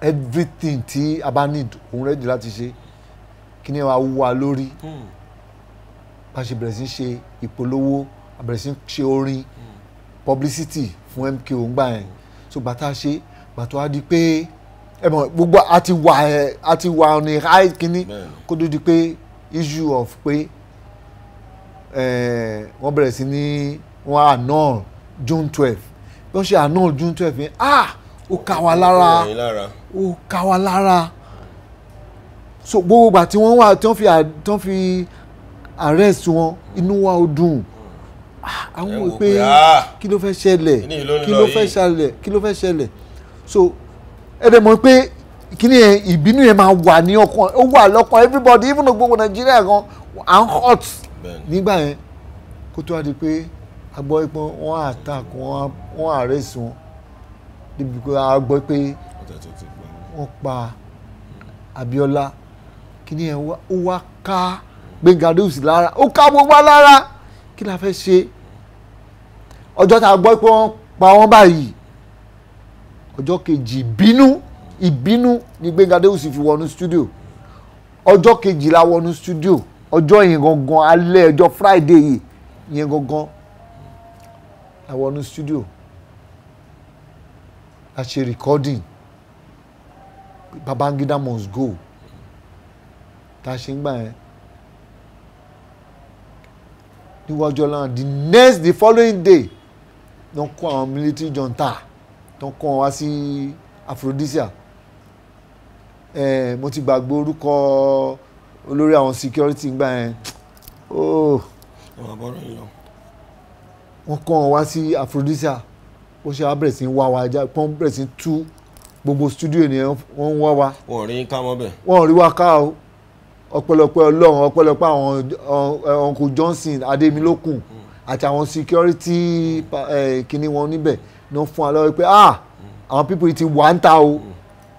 Speaker 2: everything tí a bá need, òun ready láti ṣe. Kí ni wàá wú wa lórí? Bá ṣe bẹ̀rẹ̀ sí ṣe ìpolówó, a bẹ̀rẹ̀ sí ṣe orin publicity fún MKO ńgbà yẹn. So gbàtà ṣe, gbàtà wá di pé ẹ mọ̀ gbogbo a ti wà, ẹ a ti wà ní high kínní, kó tó di pé issue of pé ẹ wọ́n bẹ̀rẹ̀ sí ní wọ́n annul June 12. Bí wọ́n ṣe annul June 12 yẹn, ah, ó ká wa lára, ó ká wa lára. So gbogbo ìgbà tí wọ́n wà, tí wọ́n fi arrest wọn, inú wa ò dùn. Àwọn wò pé kí ló fẹ́ ṣẹlẹ̀, kí ló fẹ́ ṣẹlẹ̀, kí ló fẹ́ ṣẹlẹ̀? So ẹ dẹ̀ mọ̀ pé kíní yẹn, ìbínú yẹn máa wà ní ọkàn, ó wà lọ́kàn everybody, even though gbogbo Nàìjíríà gan à ń hot nígbà yẹn. Kó tó wá di pé a gbọ́ pé wọ́n attack wọ́n, wọ́n arrest wọn, débi pé a gbọ́ pé wọ́n pa Abíọ́lá, kíní yẹn ó wá ká Gbénga Adéwùsì lára, ó ká gbogbo wa lára. Kí la fẹ́ ṣe? Ọjọ́ tá a gbọ́ pé wọ́n pa wọ́n báyìí, ọjọ́ kejì, ìbínú, ìbínú ni Gbénga Adéwùsì fi wọnú studio. Ọjọ́ kejì la wọnú studio. Ọjọ́ yẹn gangan, alẹ́ ọjọ́ Friday yìí yẹn gangan la wọnú studio, la ṣe recording Babangida must go tá a ṣe ń gbà yẹn. Níwájú Ọlọ́run, the next, the following day, wọ́n kó àwọn military junta tó kó wọn wá sí Aphrodisia. Mo ti gbàgbé orúkọ olórí àwọn security gbà yẹn. Oh, wọ́n kó wọn wá sí Aphrodisia. Ó ṣe wá bẹ̀rẹ̀ sí í wá wa já, wọ́n bẹ̀rẹ̀ sí í tú gbogbo studio nìyẹn, wọ́n ń wá wa.
Speaker 1: Wọn ò rí ká mọ́ bẹ́ẹ̀.
Speaker 2: Wọ́n ò rí wa ká o. Ọpẹ́lọpẹ́ Ọlọ́run, ọpẹ́lọpẹ́ àwọn Uncle Johnson Adémilókun àti àwọn security kíní wọn níbẹ̀ ní wọ́n fún wa lọ́wọ́ pé, ah, àwọn people yìí ti wà ń ta o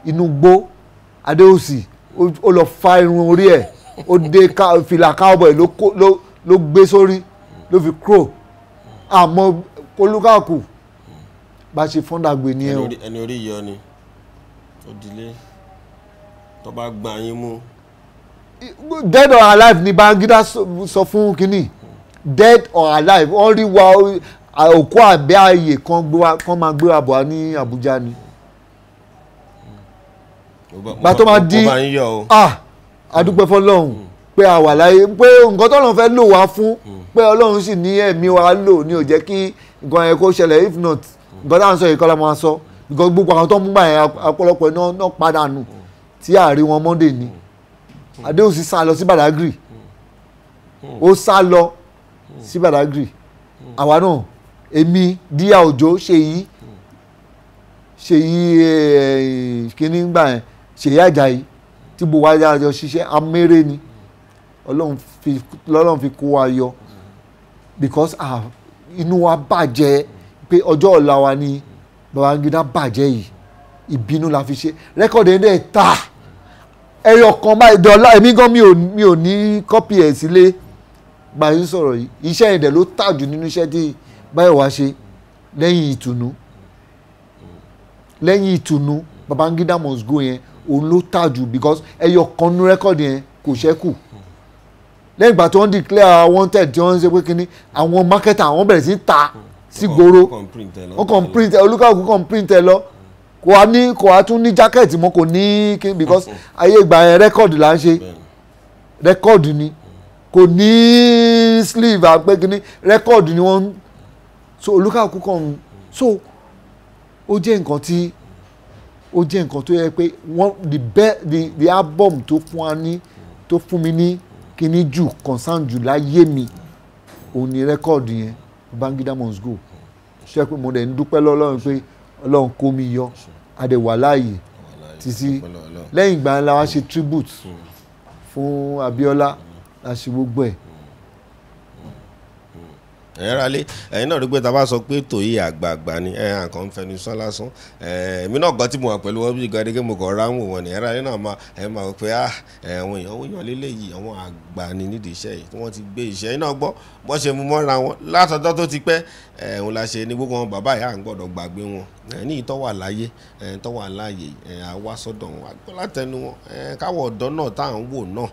Speaker 2: inú gbó. Adéòsì ó lọ fa irun orí ẹ̀, ó dé fìlà cowboy ló gbé sórí, ló fi kúrò. Àmọ́ olúkàkù bá ṣe fọ́ndàgbé ni ẹ o.
Speaker 1: Ẹni orí yọ ni ó dilé tó bá gbà yín mú.
Speaker 2: Dead or alive ni Babangida sọ fún kínní, dead or alive. Wọ́n rí wa òkú àbẹ́ ààyè kan gbé wa, kan máa gbé wa bọ̀ wá ní Abuja ni. Gbà tó máa di
Speaker 1: mo bá yín yọ̀ o.
Speaker 2: Ah, adúpẹ́ fọlọ́run pé a wà láyé, pé nǹkan tọ́lọ́run fẹ́ lò wá fún, pé Ọlọ́run sì ní ẹ̀mí wa lò ní ò jẹ́ kí nǹkan yẹn kó ṣẹlẹ̀. If not, nǹkan táwọn sọ yìí kọ́ la máa sọ, because gbogbo àwọn tó ń mú báyẹn, ọ̀pọ̀lọpọ̀ iná náà padà nù tí àárín wọn. Monday ni Adéhùnsí sá lọ sí Badagry, ó sá lọ sí Badagry. Àwa náà Èmi Díyà Òjó, Ṣèyí Ṣèyí kíní gbà yẹn, Ṣèyí Àjàyí, tí gbogbo wa jọ ṣiṣẹ́ améré ni. Ọlọ́run fi kó wa yọ, because inú wa bàjẹ́ pé ọjọ́ ọ̀la wa ni Babangida bàjẹ́ yìí. Ìbínú la fi ṣe record ẹ̀ dẹ̀ ta ẹyọ kan báyìí dọ́là. Èmi gan mi ò ní copy ẹ̀ sílé báyìí sọ̀rọ̀ yìí. Iṣẹ́ ẹ̀dẹ̀ ló tà jù nínú iṣẹ́ tí Báyọ̀wá ṣe lẹ́yìn ìtùnú. Lẹ́yìn ìtùnú, Babangida Must Go yẹn òun ló tà jù, because ẹyọ kan nínú record yẹn kò ṣẹ́kù. Lẹ́yìn ìgbà tí wọ́n declare wanted, tí wọ́n ń ṣe pé kínní, àwọn marketer àwọn bẹ̀rẹ̀ sí ta sí gbòòrò, wọ́n kàn print ẹ, olúkàlùkù kàn print ẹ lọ. Kò wá ní, kò wá tún ní jacket mọ́, kò ní kí, because ayé ìgbà yẹn record là ń ṣe, record ni, kò ní sleeve àpé kínní, record ni wọ́n. So olúkàlùkù kàn, so ó jẹ́ nǹkan tí ó jẹ́ nǹkan tó yẹ pé wọ́n the be the the album tó fún wa ní, tó fún mi ní kíní jù, concern jù láyé mi, òun ni record yẹn, Babangida Must Go. Ṣé pé mo dẹ̀ ń dúpẹ́ lọ́lọ́run pé Ọlọ́run kó mi yọ, a dẹ̀ wà láàyè títí. Lẹ́yìn ìgbà yẹn la wá ṣe tribute fún Abíọ́lá, la ṣe gbogbo ẹ̀.
Speaker 1: Ẹ̀yin ará lé, ẹ̀yin náà rí pé tá a bá sọ pé tòyí àgbààgbà ni ẹ̀ à kàn ń fẹnu sán lásán. Èmi náà gan tí mo wà pẹ̀lú wọn bí gan-an mo kàn ráhùn wọn ni. Ẹ̀yin ará lé náà máa ẹ̀ máa wọ pé àwọn èèyàn ó yàn lélẹ̀ yìí, àwọn àgbà ni nídìí iṣẹ́ yìí tí wọ́n ti gbé iṣẹ́ yìí náà gbọ́ bọ́n ṣe mú mọ́ra wọn látọjọ́ tó ti pẹ́. Òun la ṣe ní gbogbo wọn bàbá ìyá à ń gbọ́dọ̀ gbàgbé wọn ní ìtọ́ wà láyé, tọ́ wà láàyè, àwa sọ́dọ̀ wọn àgbọ̀ látẹnu wọn, káwọ̀ ọ̀dọ́ náà tá à ń wò náà,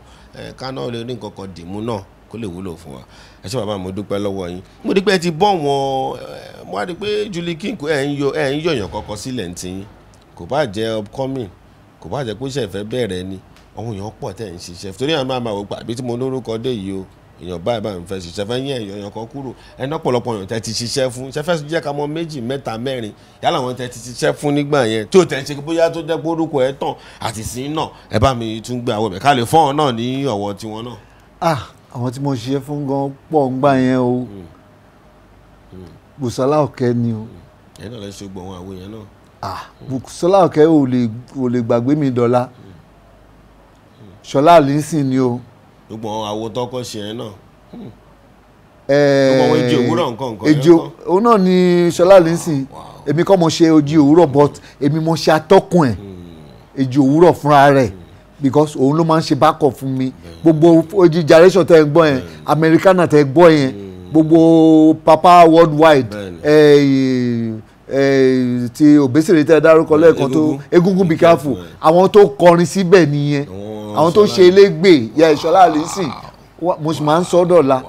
Speaker 1: ká náà lè rí nǹkan kan dìmú náà kó lè wúlò fún wa. Ẹ ṣé bàbá, mo dúpẹ́ lọ́wọ́ yín. Mo rí pé ẹ ti bọ́ wọn, mo wá rí pé Julie King ẹ̀ ń yọ èèyàn kankan sílẹ̀ ní tiyín, kò bá jẹ́ upcoming, kò bá jẹ́ pé ó ṣẹ̀ fẹ́ bẹ̀rẹ̀ ni, àwọn èèyàn pọ̀ tẹ̀ ń ṣiṣẹ́ torí àwọn máa wò pé àbí tí mo lórúkọ dé yìí o, èèyàn báyìí báyìí ń fẹ́ ṣiṣẹ́ fẹ́ yín, èèyàn kan kúrò ẹni ọ̀pọ̀lọpọ̀ èèyàn tẹ́ ti ṣiṣẹ́ fún ṣe fẹ́ jẹ́ ká mọ méjì mẹ́ta mẹ́rin yálà wọn tẹ́ ti ṣiṣẹ́ fún nígbà yẹn tí ò tẹ́ ṣe bóyá tó jẹ́ pé orúkọ ẹ̀ tàn àti sí náà, ẹ bá mi tún gbé àwọn ọbẹ̀ ká lè fọ́n ọ náà ní ọ̀wọ́ tiwọn náà.
Speaker 2: Àwọn tí mo ṣiṣẹ́ fún gan pọ̀ ń gbà yẹn o. Bùsọ́lá Ọ̀kẹ́ ni o.
Speaker 1: Ẹ̀yin náà lè ṣe gbọ̀n àwọn èèyàn náà.
Speaker 2: Bùsọ́lá Ọ̀kẹ́ ò lè gbàgbé mi dọ́là. Ṣọlá Allyson ni o.
Speaker 1: Gbogbo àwọn àwo tọkọ ṣe yẹn náà. Gbogbo àwọn Èjì Òwúrọ̀ nǹkan nǹkan
Speaker 2: yẹn kọ́. Òun náà ni Ṣọlá Allyson. Èmi kọ́ mo ṣe Èjì Òwúrọ̀, but èmi mo ṣe atọ́kùn ẹ̀ Èjì Òwúrọ̀ fúnra rẹ̀, because òun ló máa ń ṣe backup fún mi. Gbogbo ojú generation tẹ́ ń gbọ́ yẹn, Americana tẹ́ ń gbọ́ yẹn, gbogbo Papa Worldwide ti Òbésèré tẹ́ dárúkọ lẹ́ẹ̀kan tó Egungun Be Careful, àwọn tó kọrin síbẹ̀ nìyẹn, àwọn tó ṣe elégbè ya Ṣọlá Allyson, mo sì máa ń sọ dọ̀la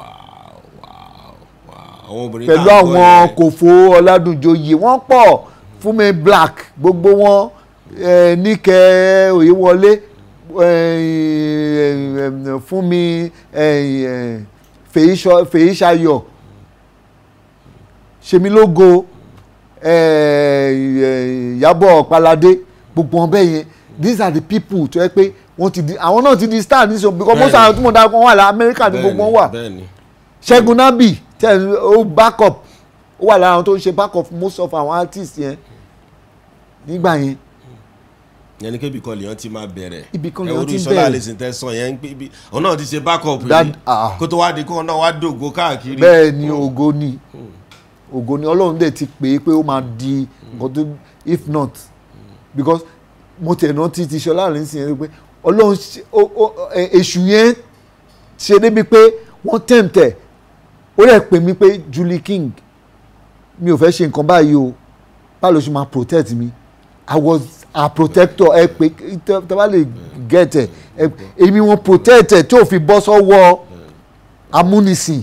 Speaker 2: pẹ̀lú àwọn Kòfó Ọládùnjoyè, wọ́n pọ̀, Fúnmi Black, gbogbo wọn, Níkẹ́ Oyèwọlé, Fúnmi Fèyíṣayọ̀, Ṣemilógo, Ìyábọ̀ Ọ̀páládé, gbogbo wọn bẹ́ẹ̀ yẹn. These are the people tó yẹ pé wọ́n ti di, àwọn náà ti di star nísìnyí, because most àwọn tí mo dárúkọ wọn wà lá Amẹ́ríkà ní gbogbo wọn wà. Ṣẹ́gun Nábì tẹ́ ó backup, ó wà lára àwọn tó ń ṣe backup most of àwọn artists yẹn nígbà yẹn.
Speaker 1: Yẹn ni kébì kan lèèyàn ti máa bẹ̀rẹ̀.
Speaker 2: Ibì kan lèèyàn ti
Speaker 1: bẹ̀rẹ̀.
Speaker 2: bẹ̀rẹ̀.
Speaker 1: Ṣọlá Allyson tẹ́ sọ yẹn ń pé ibi òun náà ti ṣe backup yìí kó tó wá di kó náà wá dògo káàkiri.
Speaker 2: Bẹ́ẹ̀ ni, ògo ni, ògo ni. Ọlọ́run dẹ̀ ti pè é pé ó máa di nǹkan tó, if not because mo tẹ̀ náà ti Ṣọlá Allyson yẹn pé Ọlọ́run èṣù yẹn ṣe débi pé wọ́n tẹ̀m̀tẹ̀, ó rẹ̀ pè mí pé Julie King, mi ò fẹ́ ṣe nǹkan báyìí o, báwo ló ṣe máa protect mi? I was a protector. Ẹ pé tẹ bá lè get ẹ, èmi wọn protect ẹ tí ò fi bọ́ sọ́wọ́ amúnisìn,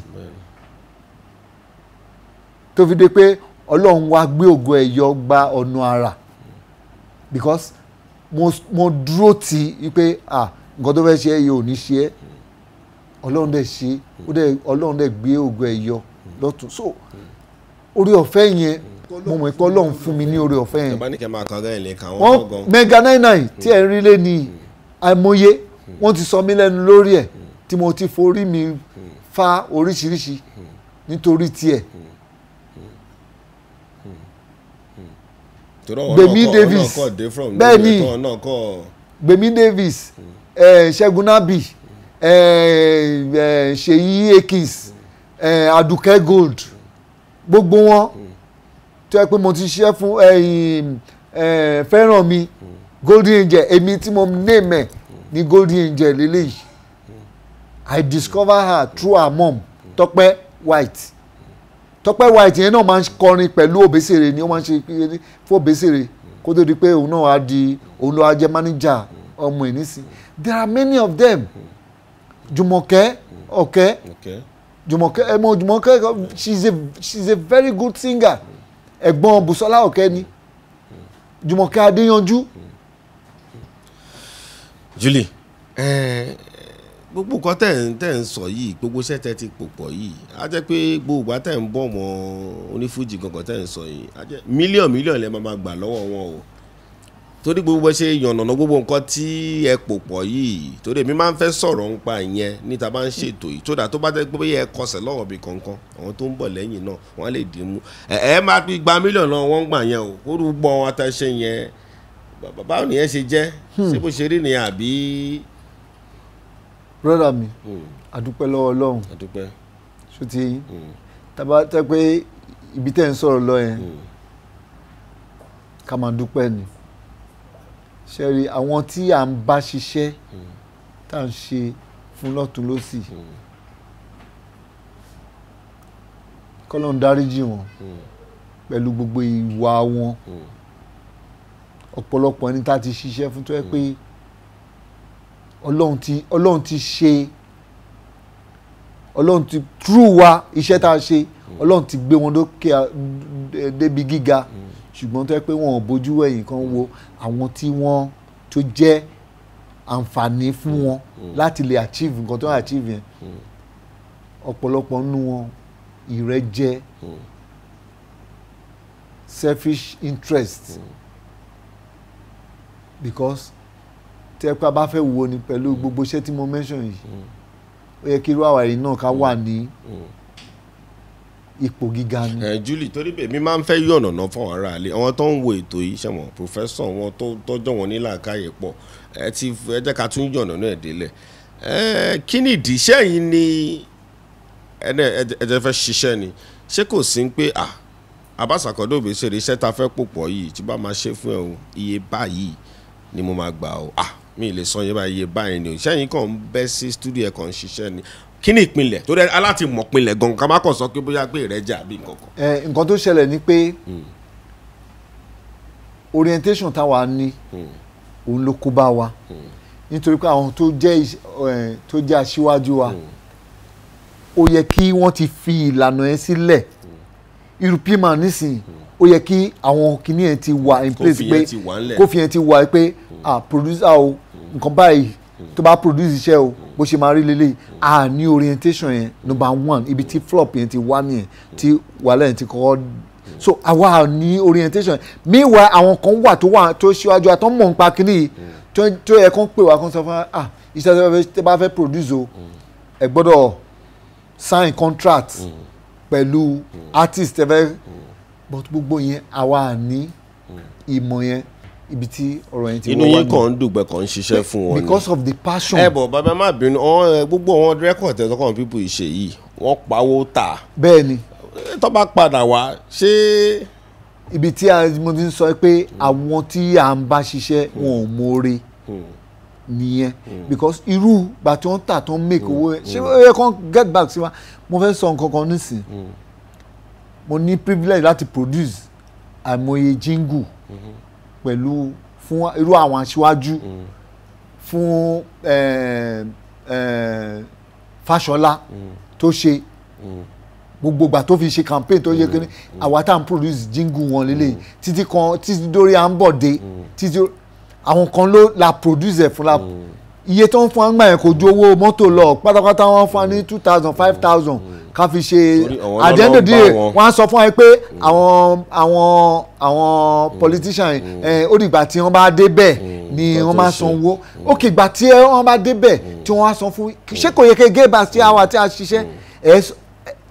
Speaker 2: tó fi dé pé Ọlọ́run wá gbé ògo ẹ̀ yọ gba ọ̀nà àrà, because mo dúró tì í pé nǹkan tó fẹ́ ṣe é yìí ò ní ṣe é. Ọlọ́run dẹ̀ ṣe, Ọlọ́run dẹ̀ gbé ògo ẹ̀ yọ lọ́tún. So orí ọ̀fẹ́ yẹn, mo mọ̀ pé Ọlọ́run fún mi ní orí ọ̀fẹ́ yẹn. Wọ́n Mega 99 tí ẹ̀ ń rí lé ní àìmọye, wọ́n ti sọ mí lẹ́nu lórí ẹ̀ tí mo ti forí mi fa oríṣiríṣi nítorí tiẹ̀. Gbèmí Davis, bẹ́ẹ̀ ni Gbèmí Davis, Ṣẹ́gun Nabi, Ṣèyí Akins, Adùkẹ́ Gold, gbogbo wọn tó yẹ pé mo ti ṣiṣẹ́ fún fẹ́ràn mi Golden Angel, èmi tí mo name ẹ̀ ní Golden Angel lélẹ́yìí. I discover her through her mom, Tọ́pẹ́ White. Tọ́pẹ́ White yẹn náà máa ń kọrin pẹ̀lú Obesere ni, ó máa ń ṣe fún Obesere kó tó di pé òun náà á di, òun ló á jẹ́ manager ọmọ ẹ̀ nísìn. There are many of them. Jùmọ̀kẹ́ Ọ̀kẹ́, Jùmọ̀kẹ́ ẹ mọ̀ Jùmọ̀kẹ́, she's a very good singer. Ẹ̀gbọ́n Bùsọ́lá Ọ̀kẹ́ ni Jùmọ̀kẹ́ Adéyanjú.
Speaker 1: Julie, gbogbo nǹkan tẹ̀ ń sọ yìí, gbogbo iṣẹ́ tẹ̀ ti pò pọ̀ yìí, á jẹ́ pé gbogbo ìgbà tẹ̀ ń bọ̀ mọ́ onífújì gangan tẹ̀ ń sọ yìí, á jẹ́ mílíọ̀nù lẹ́ máa gbà lọ́wọ́ wọn o. Torí gbogbo ṣe yànnàná gbogbo nǹkan tí ẹ pò pọ̀ yìí, torí èmi máa ń fẹ́ sọ̀rọ̀ nípa ìyẹn níta bá ń ṣètò yìí, tó dà tó bá jẹ́ pé ẹ kọsẹ̀ lọ́wọ́ bí kankan, àwọn tó ń bọ̀ lẹ́yìn náà wọ́n lè dín mú. Ẹ máa fi gba mílíọ̀nù náà wọ́n ń gbà yẹn o, kó rú gbọ́ wọn àtàṣe yẹn, báwo nìyẹn ṣe jẹ́, ṣé bó ṣe rí nìyẹn àbí?
Speaker 2: Brother mi, àdúpẹ́ lọ́wọ́ Ọlọ́run.
Speaker 1: Àdúpẹ́.
Speaker 2: Ṣó ti yín? Tábà tẹ́ pé ibi tẹ́ ń sọ̀rọ̀ lọ yẹn, ká máa dúpẹ́ ni. Ṣé rí àwọn tí à ń bá ṣiṣẹ́, tá à ń ṣe fún lọ́tùn lósì, k'Ọlọ́run dáríjì wọn pẹ̀lú gbogbo ìwà wọn. Ọ̀pọ̀lọpọ̀ ẹni tá ti ṣiṣẹ́ fún tó yẹ pé Ọlọ́run ti ṣe, Ọlọ́run ti true wa iṣẹ́ tá a ṣe, Ọlọ́run ti gbé wọn lókè débi gíga, ṣùgbọ́n tó yẹ pé wọn ò bójú ẹ̀yìn kan wo àwọn tí wọ́n tó jẹ́ àǹfààní fún wọn láti lè achieve nǹkan tó ń achieve yẹn. Ọ̀pọ̀lọpọ̀ nínú wọn ìrẹ́jẹ, selfish interest, because tí ẹ pé a bá fẹ́ wo ni pẹ̀lú gbogbo iṣẹ́ tí mo mention yìí, ó yẹ kí irú àwa yìí náà ká wà ní ipò gíga ni.
Speaker 1: Julie, torí bẹ́ẹ̀ mi máa ń fẹ́ yànnàná fún àwọn aráalé, àwọn tó ń wo ètò yìí, ṣẹ̀wọ̀n professor wọn tó tọ́jọ́ wọn ní làákàyè pọ̀, ẹ ti ẹ jẹ́ ká tún yànnàná ẹ̀ délẹ̀. Kí ni ìdí iṣẹ́ yìí ni ẹ jẹ́ fẹ́ ṣiṣẹ́ ni? Ṣé kò sí pé Abbas Akande Obesere iṣẹ́ ta fẹ́ pò pọ̀ yìí tí bá máa ṣe fún ẹ o, iye báyìí ni mo máa gbà o, mi lè san iye báyìí, iye báyìí ni o. Iṣẹ́ yìí kàn ń bẹ́ sí studio ẹ̀ kàn ń ṣiṣẹ́ ni. Kí ni ìpìlẹ̀? Torí aláti mọ̀ ìpìlẹ̀ gan-an, ká má kàn sọ pé bóyá pé ìrẹ́jà àbí nǹkan kan.
Speaker 2: Nǹkan tó ṣẹlẹ̀ ni pé orientation táwa ní òun ló kó bá wa, nítorí pé àwọn tó jẹ́ aṣíwájú wa, ó yẹ kí wọ́n ti fi ìlànà yẹn sílẹ̀. Irú pima nísìnyí, ó yẹ kí àwọn kinní yẹn ti wà in place, pé kófin yẹn ti wà pé producer o, nǹkan báyìí tó bá produce iṣẹ́ o, bó ṣe máa rí lélẹ̀. A ní orientation yẹn, number one, ibi tí flop yẹn ti wá nìyẹn, tí wàhálà yẹn ti kọ́kọ́. So àwa ní orientation. Meanwhile, àwọn kan wà tó wà tó ṣíwájú àtọ́ mọ̀ nípa kinní yìí tó yẹ kán pè wá, kán sọ fún wa, iṣẹ́ tó bá fẹ́ produce o, ẹ gbọ́dọ̀ sign contract pẹ̀lú artist ẹ fẹ́. But gbogbo yẹn àwa ní ìmọ̀ yẹn, ibi tí ọ̀rọ̀ yẹn ti wọ́n wá ní.
Speaker 1: Inú yín kàn ń dùgbẹ́ kàn ń ṣiṣẹ́ fún wọn ni.
Speaker 2: Because of the passion.
Speaker 1: Ẹ bọ̀ bàbá má bínú, gbogbo àwọn rẹ́kọ̀dì tẹ̀sán pípọ̀ ìṣe yìí wọ́n pawó tà.
Speaker 2: Bẹ́ẹ̀ ni.
Speaker 1: Tó bá padà wá ṣé.
Speaker 2: Ibi tí mo ti ń sọ pé àwọn tí à ń bá ṣiṣẹ́ wọn ò mọ̀ọ́re nìyẹn, because irú gbà tí wọ́n tà tó ń make owó yẹn, ṣé ó yẹ kán get back sí wa? Mo fẹ́ sọ nǹkan kan nísìn. Mo ní privilege láti produce àìmọye jingle pẹ̀lú fún irú àwọn aṣíwájú, fún Fáṣọlá tó ṣe gbogbo ìgbà tó fi ṣe campaign tó ṣe kíní, àwa tá à ń produce jingle wọn lélẹ̀ títí kan títí dórí à ń bọ̀ dé títí àwọn kan ló la produce ẹ̀ fún la. Iye tó ń fún àgbà yẹn kò ju owó mọ́tò lọ pátápátá, wọ́n fún wa ní 2,000, 5,000 ká fi ṣe. Àdéhùndíè wọ́n á sọ fún wa pé àwọn politician ó dìgbà tí wọ́n bá débẹ̀ ni wọ́n máa san owó. Ókè, ìgbà tí wọ́n bá débẹ̀ tí wọ́n á san fún, ṣé kò yẹ kí gé bá sí àwa tí a ṣiṣẹ́ ẹ̀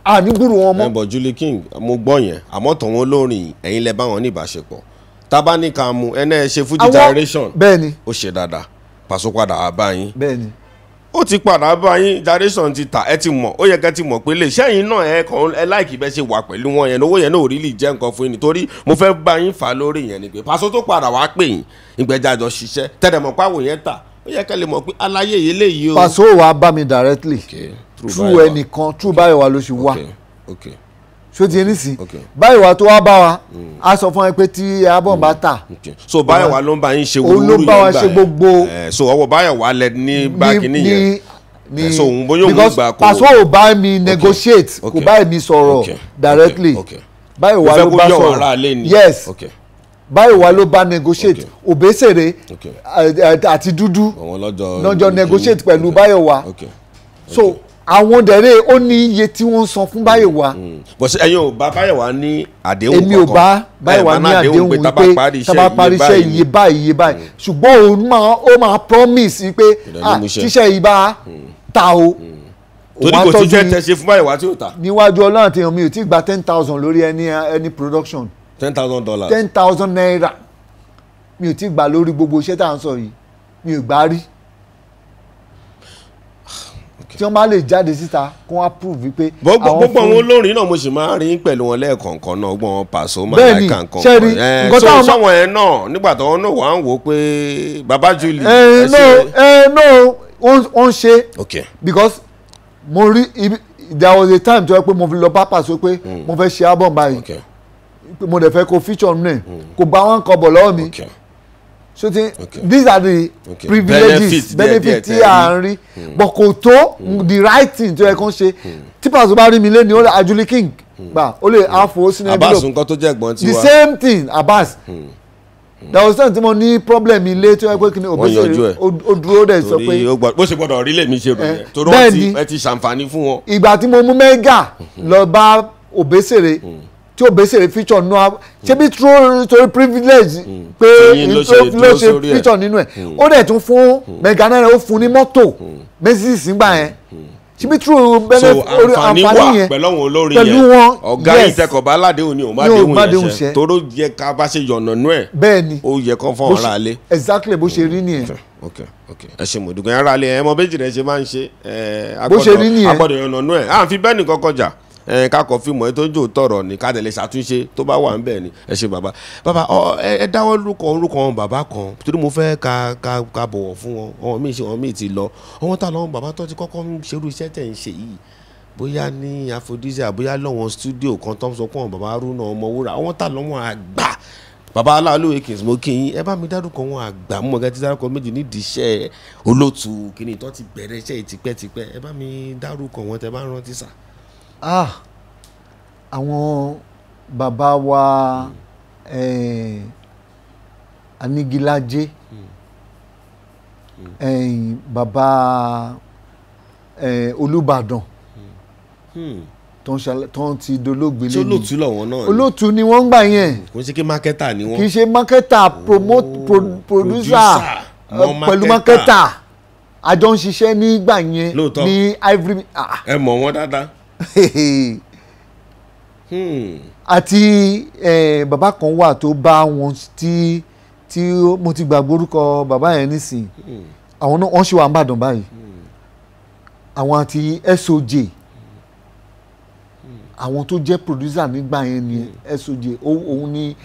Speaker 2: ànígbùrù wọn mọ́.
Speaker 1: Ẹ bọ̀ Julie King, mo gbọ́ yẹn, àmọ́ tọ̀wọ́n olórin ẹ̀yin lẹ bá wọn ní ìbáṣepọ̀. Tábà ní ká mú ẹnẹ́ ẹ ṣe Fuji Generation.
Speaker 2: Bẹ́ẹ̀ni.
Speaker 1: Ó ṣe dáadáa, Paso padà wá bá yín.
Speaker 2: Bẹ́ẹ̀ni.
Speaker 1: Ó ti padà bá yín, Generation ti tà, ẹ ti mọ̀, ó yẹ kẹ́ ti mọ̀ pé lè ṣẹ́yìn náà ẹ kàn ẹ láìkì bẹ́ẹ̀ ṣe wà pẹ̀lú wọn yẹn, owó yẹn náà ò rí lè jẹ́ nǹkan fún yín, nítorí mo fẹ́ bá yín fà lórí yẹn ni pé Paso tó padà wá pè yín ìgbẹ́jájọ ṣiṣẹ́ tẹ̀dẹ̀mọ̀ pàwọ̀ yẹn tà, ó yẹ kẹ́ lè mọ̀ pé aláyé yìí lè yí o.
Speaker 2: Paso wá bá mi directly. Through ẹnìkan, through Báyọ̀wá ló ṣe wá. Ṣó ti ní sí Báyọ̀wá tó wá bá wa, a sọ fún ẹ pé tí album bá tà.
Speaker 1: So Báyọ̀wá ló ń bá yín ṣe wúrúwúrú
Speaker 2: yẹn gbà yẹn, ló bá wa ṣe gbogbo.
Speaker 1: So ọwọ́ Báyọ̀wá lẹ ní báàkì nìyẹn. So òun bóyá òun gbà kó.
Speaker 2: Paso ò bá mi negotiate, kò bá mi sọ̀rọ̀ directly. Báyọ̀wá ló bá sọ̀rọ̀. Yes, Báyọ̀wá ló bá negotiate. Òbésèré àti Dúdú lọ́jọ́ negotiate pẹ̀lú Báyọ̀wá. So àwọn dẹ̀rẹ́ ó ní iye tí wọ́n san fún Báyọ̀wá.
Speaker 1: Bọ̀sẹ̀ ẹ̀yin ò bá Báyọ̀wá ní àdéhùn kankan.
Speaker 2: Èmi ò bá Báyọ̀wá ní àdéhùn pé tá bá parí iṣẹ́ iye báyìí iye báyìí, ṣùgbọ́n òun ó máa promise pé tíṣẹ́ yìí bá ta o.
Speaker 1: Torí kò tí jẹ́ tẹ ṣe fún Báyọ̀wá tí ò ta.
Speaker 2: Níwájú Ọlọ́run àti èèyàn mi ò tí gba 10,000 lórí any production.
Speaker 1: $10,000.
Speaker 2: 10,000 naira mi ò tí gbà lórí gbogbo iṣẹ́ tá à ń sọ yìí, mi ò gbà rí. Tí wọ́n bá lè jáde síta kó wá prove wípé.
Speaker 1: Gbogbo àwọn olórin náà mo sì máa ń rí pẹ̀lú wọn lẹ́ẹ̀kọ̀ọ̀kan náà, gbọ́n wọn Paso Malaika nǹkan kan. So sọ́wọ́n ẹ̀ náà nígbà tó wọn náà wà ń wò ó pé Baba Julie.
Speaker 2: No, wọ́n ṣe. Because mo rí, there was a time tó yẹ pé mo fi lọ bá Paso pé mo fẹ́ ṣe album báyìí, mo dẹ̀ fẹ́ kó feature nù ẹ̀, kò gba wọn kọ́bọ̀ lọ́wọ́ mi. So these are the privileges, benefits tí a ń rí, but kò tó the right thing tó yẹ kó ṣe. Tí Paso bá rí mi lé ní ó lè Ajuli King gbà, ó lè àfò sínú envelope.
Speaker 1: Abbas nǹkan tó jẹ́ ẹ̀gbọ́n tiwa.
Speaker 2: The same thing Abbas. There was time tí mo ní problem ilé tó yẹ pé kí ni Òbésèré ó dúró dẹ̀ sọ pé.
Speaker 1: Bó ṣe gbọ́dọ̀ rí lèmi ṣe rò yẹn, torí wọ́n ti ṣàǹfààní fún wọn.
Speaker 2: Ìgbà tí mo mú mẹ́gà lọ bá Òbésèré, tí Òbésèré feature nù, ṣé bí torí privilege pé ló ṣe feature nínú ẹ̀, ó dẹ̀ tún fún mega náírà, ó fún ní mọ́tò Mercedes nígbà yẹn, ṣé bí true benefit
Speaker 1: àǹfààní wà pẹ̀lú àwọn olórin yẹn, ọ̀gá yìí tẹkọ̀ bá aládéhùn ni òun bá déhùn yẹn ṣe, toró yẹ ká bá ṣe yọ̀nà nú ẹ̀,
Speaker 2: bẹ́ẹ̀ni
Speaker 1: ó yẹ kán fọ́n ara lé.
Speaker 2: Exactly bó ṣe rí nìyẹn.
Speaker 1: Ok, ẹ ṣe mọ̀ dùgbọ́n ara lé ẹ mọ méjì rẹ ṣe máa ń ṣe,
Speaker 2: bó ṣe rí nìyẹn,
Speaker 1: agbọ́dọ̀ yọ̀nà nú ẹ̀, à ń fi bẹ́ẹ̀ nìkan kọjá kakọ fíìmù ẹ tó ń jò tọrọ ni ká tẹ̀lé ṣàtúnṣe tó bá wà ń bẹ̀ ni. Ẹ ṣe bàbá bàbá ẹ dáwọ́ lórúkọ orúkọ wọn bàbá kan, torí mo fẹ́ ká bọ̀wọ̀ fún wọn, àwọn míì ṣe wọn míì ti lọ, àwọn tá lọ́wọ́ bàbá tó ti kọ́kọ́ ń ṣerú iṣẹ́ tẹ̀ ń ṣe yìí, bóyá ní Aphrodisias, bóyá lọ́wọ́n stúdíò kan tó ń sọ pé àwọn bàbá Haruna Ọmọwúrà, àwọn tá lọ́wọ́n àgbà bàbá Aláolú Akins, mo kí yín, ẹ bá mi dárúkọ wọn àgbà, mo mọ̀ gẹ́gẹ́ tí dárúkọ méjì nídìí iṣẹ́ olóòtú kìíní tó ti bẹ̀rẹ̀ iṣẹ́ yìí tipẹ́tipẹ́, ẹ bá mi dárúkọ wọn tẹ bá rántí sà.
Speaker 2: Àwọn bàbá wa Anigilaje, bàbá Olúbàdàn tó ń ti dolóògbé lẹ́nu.
Speaker 1: Ṣé olóòtú lọ́wọ́ náà ni?
Speaker 2: Olóòtú ni wọ́n ń gbà yẹn.
Speaker 1: Kò ń ṣe kí mákẹ́tà ni wọ́n.
Speaker 2: Kì í ṣe mákẹ́tà, producer pẹ̀lú mákẹ́tà, àjọ ń ṣiṣẹ́ nígbà yẹn ní Ivory.
Speaker 1: Ẹ mọ̀ wọ́n dáadáa.
Speaker 2: Àti bàbá kan wà tó bá wọn tí mo ti gbàgbé orúkọ bàbá yẹn nísìn, àwọn náà wọ́n ṣì wà n'Ìbàdàn báyìí, àwọn àti SOJ, àwọn tó jẹ́ producer nígbà yẹn ni SOJ, òun ni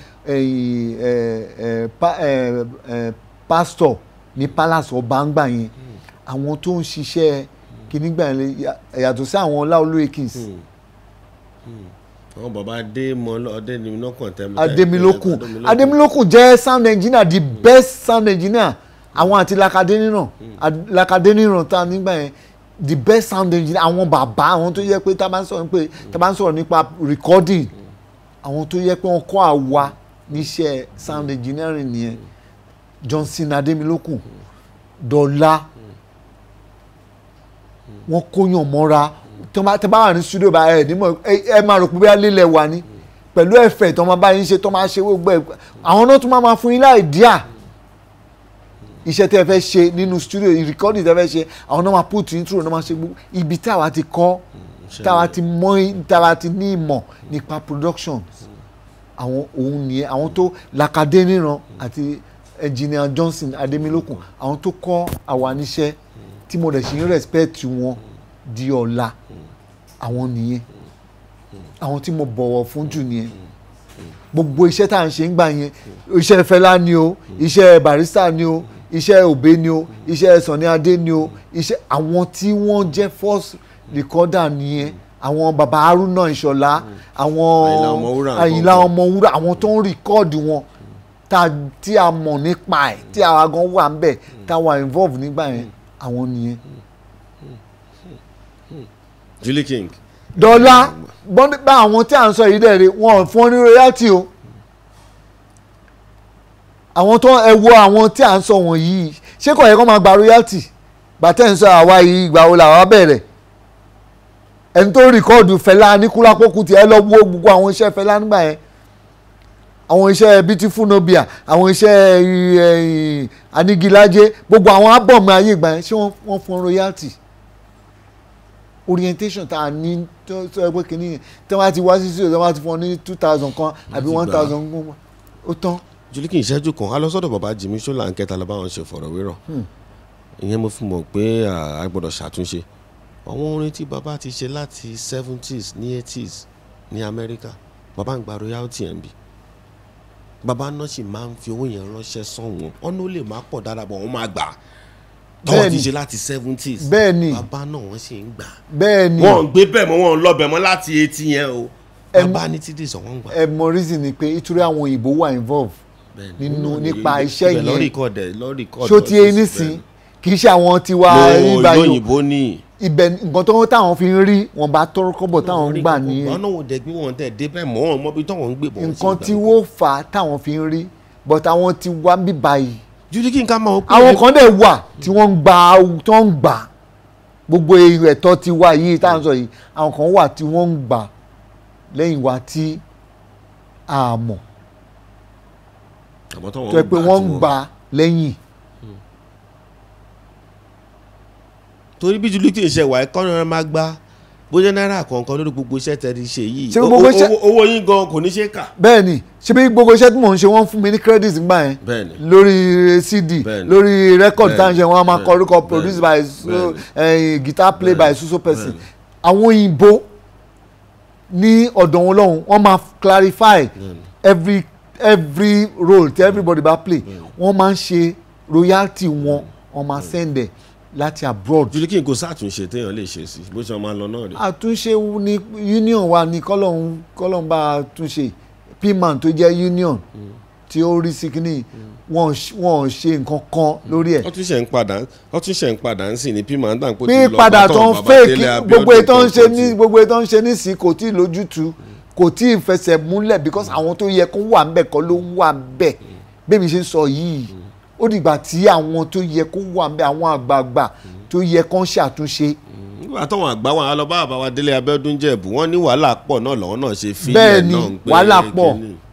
Speaker 2: pastor ní Palace ọba ńgbà yẹn, àwọn tó ń ṣiṣẹ́ kìíní gbà yẹn yàtọ̀ sí àwọn Láolú Akins.
Speaker 1: Àwọn bàbá Adémilókun tẹ́.
Speaker 2: Adémilókun Adémilókun jẹ́ sound engineer, the best sound engineer, àwọn àti Lakadéníran Lakadéníran ta nígbà yẹn, the best sound engineer, àwọn bàbá àwọn tó yẹ pé tá bá ń sọ̀rọ̀ pé tá bá ń sọ̀rọ̀ nípa recording, àwọn tó yẹ pé wọ́n kọ́ àwa níṣẹ́ sound engineering nìyẹn. Johnson Adémilókun, Dọ́là, wọ́n kóyàn mọ́ra, tó bá wà ní studio bá ẹ nímọ̀ ẹ máa rò pé bí alẹ́ wà ní pẹ̀lú ẹ̀fẹ̀ tó máa bá yín ṣe, tó máa ṣe gbogbo ẹ̀, àwọn náà tún máa fún yín láì díà iṣẹ́ tẹ́ ẹ fẹ́ ṣe nínú studio, recording tẹ́ ẹ fẹ́ ṣe, àwọn náà máa put in through, náà máa ṣe gbogbo ibi táwa ti kọ́, táwa ti mọ̀, táwa ti ní ìmọ̀ nípa production. Àwọn òun nìyẹn, àwọn tó Lakadé Níran àti Engineer Johnson Adémilókun, àwọn tó kọ́ àwa níṣẹ́ tí mo dẹ̀ ṣì ń respect wọn di ọ̀la, àwọn nìyẹn, àwọn tí mo bọ̀wọ̀ fún jù nìyẹn. Gbogbo iṣẹ́ tá à ń ṣe ń gbà yẹn, iṣẹ́ Fẹlá ni o, iṣẹ́ Barrister ni o, iṣẹ́ Obey ni o, iṣẹ́ Sunny Adé ni o, iṣẹ́ àwọn tí wọ́n jẹ́ first recorder nìyẹn, àwọn baba Haruna Ìṣọ̀lá, àwọn Àyìnlá Ọmọwúrà, àwọn tó ń record wọn tí a mọ̀ nípa ẹ̀, tí àwa gan wà ń bẹ̀, tá a wà involve nígbà yẹn, àwọn nìyẹn.
Speaker 1: Julie King.
Speaker 2: Dọ́là bá àwọn tí à ń sọ yìí dẹ̀ rè, wọn ò fún ní royalty o. Àwọn tó ẹ wo àwọn tí à ń sọ wọ̀nyí, ṣé kò yẹ kó máa gba royalty? Gbàtẹ́ ń sọ àwa yìí, ìgbà wo làwa bẹ̀rẹ̀? Ẹni tó rìkọ́ọ̀dù Fẹlá Aníkúlápó Kútì, ẹ lọ wo gbogbo àwọn iṣẹ́ Fẹlá nígbà yẹn, àwọn iṣẹ́ Beautiful Nubia, àwọn iṣẹ́ Anigilájé, gbogbo àwọn ábọ̀mù ayé ìgbà yẹn, ṣé wọ́n fún royalty? Orientation tá a ní tó sọ pé kìíní yẹn, tí wọ́n bá ti wá sí studio, tí wọ́n bá ti fún ọ ní 2,000 kan àbí 1,000 kan, ó tán.
Speaker 1: Julie King, ìṣẹ́jú kan, a lọ sọ́dọ̀ bàbá Jimmy Ṣọ́láńkẹ́ ta lọ bá wọn ṣe fọ̀rọ̀wérọ̀. Ìyẹn mo fi mọ̀ pé a gbọ́dọ̀ ṣàtúnṣe àwọn orin tí bàbá ti ṣe láti 70s ní 80s ní Amẹ́ríkà. Bàbá ń gba royalty ẹ̀ ń bì, bàbá náà sì máa ń fi owó yẹn ránṣẹ́ sọ̀wọ́n, ọ̀nà ó lè má pọ̀ dáadáa bọ̀ wọ́n máa gbà tọ́wọ́ ti ṣe láti 70s.
Speaker 2: Bẹ́ẹ̀ni.
Speaker 1: Bàbá náà wọ́n sì ń gbà.
Speaker 2: Bẹ́ẹ̀ni.
Speaker 1: Wọ́n ń gbé bẹ́ẹ̀ mọ́, wọ́n ń lọ bẹ̀ mọ́ láti etí yẹn o. Bàbá ní títí sọ wọ́n ń gbà.
Speaker 2: Ẹ mọ reason ni pé ìtúrí àwọn òyìnbó wà involve nínú nípa iṣẹ́ yẹn. Ṣó ti eyín nísìn, kì í ṣe àwọn tiwa
Speaker 1: ibà yìí ní.
Speaker 2: Ibẹ̀ nǹkan tó táwọn fi ń rí wọn bá tọrọ kọ́bọ̀ táwọn ń gbà nìyẹn.
Speaker 1: Wọn náà wò dẹ̀ gbé wọn tẹ̀ débẹ̀ mọ́ wọn mọ́ bí táwọn ń gbé bọ̀.
Speaker 2: Nǹkan tí wọ́n fà á táwọn fi ń rí, but àwọn ti wá bí báyìí.
Speaker 1: Julie King ká máa ń pè é.
Speaker 2: Àwọn kan dẹ̀ wà tí wọ́n ń gbà, tó ń gbà gbogbo ẹ̀tọ́ ti wá yìí tá à ń sọ yìí, àwọn kan wà tí wọ́n ń gbà lẹ́yìn wa tí a mọ̀, tó yẹ pé wọ́n ń gbà lẹ́yìn.
Speaker 1: Torí bí Julie King ṣe wà, ẹ̀kọ́ náà máa gbá bóyá náírà kọ̀ọ̀kan lórí gbogbo iṣẹ́ tẹ́ ti ṣe yìí, owó yín gan kò ní ṣe kà.
Speaker 2: Bẹ́ẹ̀ni, ṣé bí gbogbo iṣẹ́ tí mò ń ṣe, wọ́n fún mi ní credit nígbà yẹn lórí CD, lórí record tá à ń ṣe, wọ́n á máa kọ orúkọ produced by so, guitar play by so so person. Àwọn òyìnbó ní ọ̀dọ̀ wọn lọ́hùn, wọ́n máa clarify every role tí everybody bá play, wọ́n máa ń ṣe royalty wọn, wọ́n máa send ẹ̀ láti abroad.
Speaker 1: Julie King, kò sàtúnṣe téèyàn lè ṣe sí bó ṣe máa lọ náà rí.
Speaker 2: Àtúnṣe ní union wa ní kọ́lọ́hún bá túnṣe. PMAN tó jẹ́ union tí ó rí sí kínní, wọ́n ṣe nǹkan kan lórí ẹ̀.
Speaker 1: Wọ́n tún ṣe ń padà, wọ́n tún ṣe ń padà ń sìn ní PMAN dà ń pò
Speaker 2: tí lọ bá tọ̀ bàbá Délé Abíọ́dún. Gbogbo ètò ń ṣe nísìn kò tí ì lójútu, kò tí ì fẹsẹ̀ múlẹ̀, because àwọn tó yẹ kó wà ńbẹ̀ kọ́ ló ń wà ńbẹ̀. Bẹ́ẹ̀ mi ṣe ń sọ yìí, ó dìgbà tí àwọn tó yẹ kó wà ńbẹ̀, àwọn àgbààgbà tó yẹ kó ń ṣàtúnṣe.
Speaker 1: Nígbà táwọn àgbà wa lọ bá bàbá wa Délé Abíọ́dún Jẹ̀bú, wọ́n ní wàhálà pọ̀ náà lọ́wọ́ náà ṣe fílẹ̀ náà ń pè é.
Speaker 2: Wàhálà pọ̀,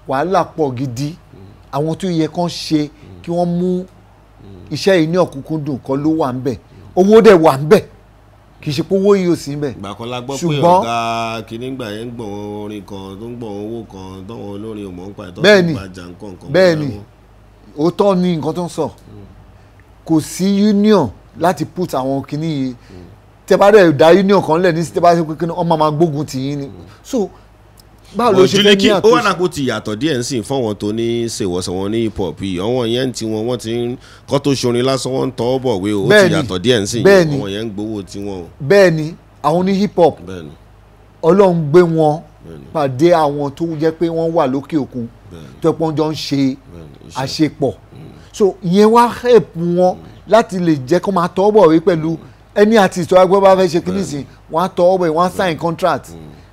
Speaker 2: wàhálà pọ̀ gidi. Àwọn tó yẹ kó ń ṣe kí wọ́n mú iṣẹ́ yìí ní ọ̀kúnkúndùn kọ́ ló wà ńbẹ̀. Owó dẹ̀ wà ńbẹ̀, kì í ṣe pé owó yìí ò sí ńbẹ̀.
Speaker 1: Ìgbà kan la gbọ́ pé ọ̀gá kìíní gbà yẹn ń gbọ̀n orin kan tó ń gbọ̀n owó kan tọ́wọ́n olórin ò mọ̀ ń pa ẹ̀ tó ń gba jà nǹkan kan.
Speaker 2: Bẹ́ẹ̀ni, òótọ́ ni nǹkan tó ń sọ. Kò sí union láti put àwọn kìíní yìí. Tẹ́ bá dẹ̀ dá union kan lẹ̀ ní tẹ́ bá ṣe pé kí wọ́n máa gbógun tì yín ni. So báwo ló ṣe fẹ́ ní àtúnṣe.
Speaker 1: Ó wà lápò ti yàtọ̀ díẹ̀ nsìn fáwọn tó ní ṣèwọ́sọ̀wọ́n ní hip hop yìí, àwọn yẹn ti wọn, wọ́n ti ń kọ́ tó ṣorin lásán, wọ́n ń tọ́ bọ̀ wé o. Ó ti yàtọ̀ díẹ̀ nsìn, àwọn yẹn ń gbowó tiwọn o.
Speaker 2: Bẹ́ẹ̀ni, àwọn ní hip hop Ọlọ́run gbé wọn pàdé àwọn tó jẹ́ pé wọ́n wà lókè òkun tó pọ́n jọ ń ṣe àṣepọ̀, so ìyẹn wá help wọn láti lè jẹ́ kó máa tọ́ bọ̀ wé pẹ̀lú ẹni artist tó wá gbọ́ bá fẹ́ ṣe kíní sí, wọ́n á tọ́ bọ̀, wọ́n á sign contract.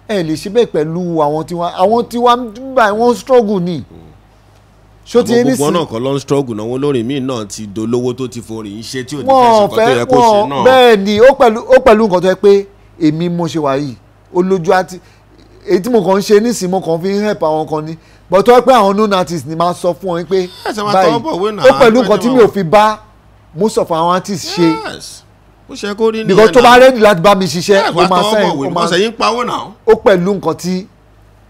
Speaker 2: Ẹ lè ṣe bẹ́ẹ̀ pẹ̀lú àwọn tí wọ́n bá wọ́n struggle ni. Ṣó ti ní sí.
Speaker 1: Gbogbo náà kọ́ ló ń struggle náà, wọn lórin míì náà ti dolówó tó ti forin ṣe tí ò ní fẹ́ ṣe nǹkan tó yẹ kó ṣe náà.
Speaker 2: Bẹ́ẹ̀ ni, ó pẹ̀lú nǹkan tó yẹ pé èmi mo ṣe wà yìí, ó lójú àti èyí tí mo kàn ń ṣe nísìnyí, mo kàn fi ń help àwọn kan ni, but tó yẹ pé àwọn known artist ni máa sọ fún wọn pé báyìí, ó pẹ̀lú nǹkan tí mi ò fi bá most of àwọn artists ṣe. Because tó bá ready láti bá mi ṣiṣẹ́, mo máa sign, ó pẹ̀lú nǹkan tí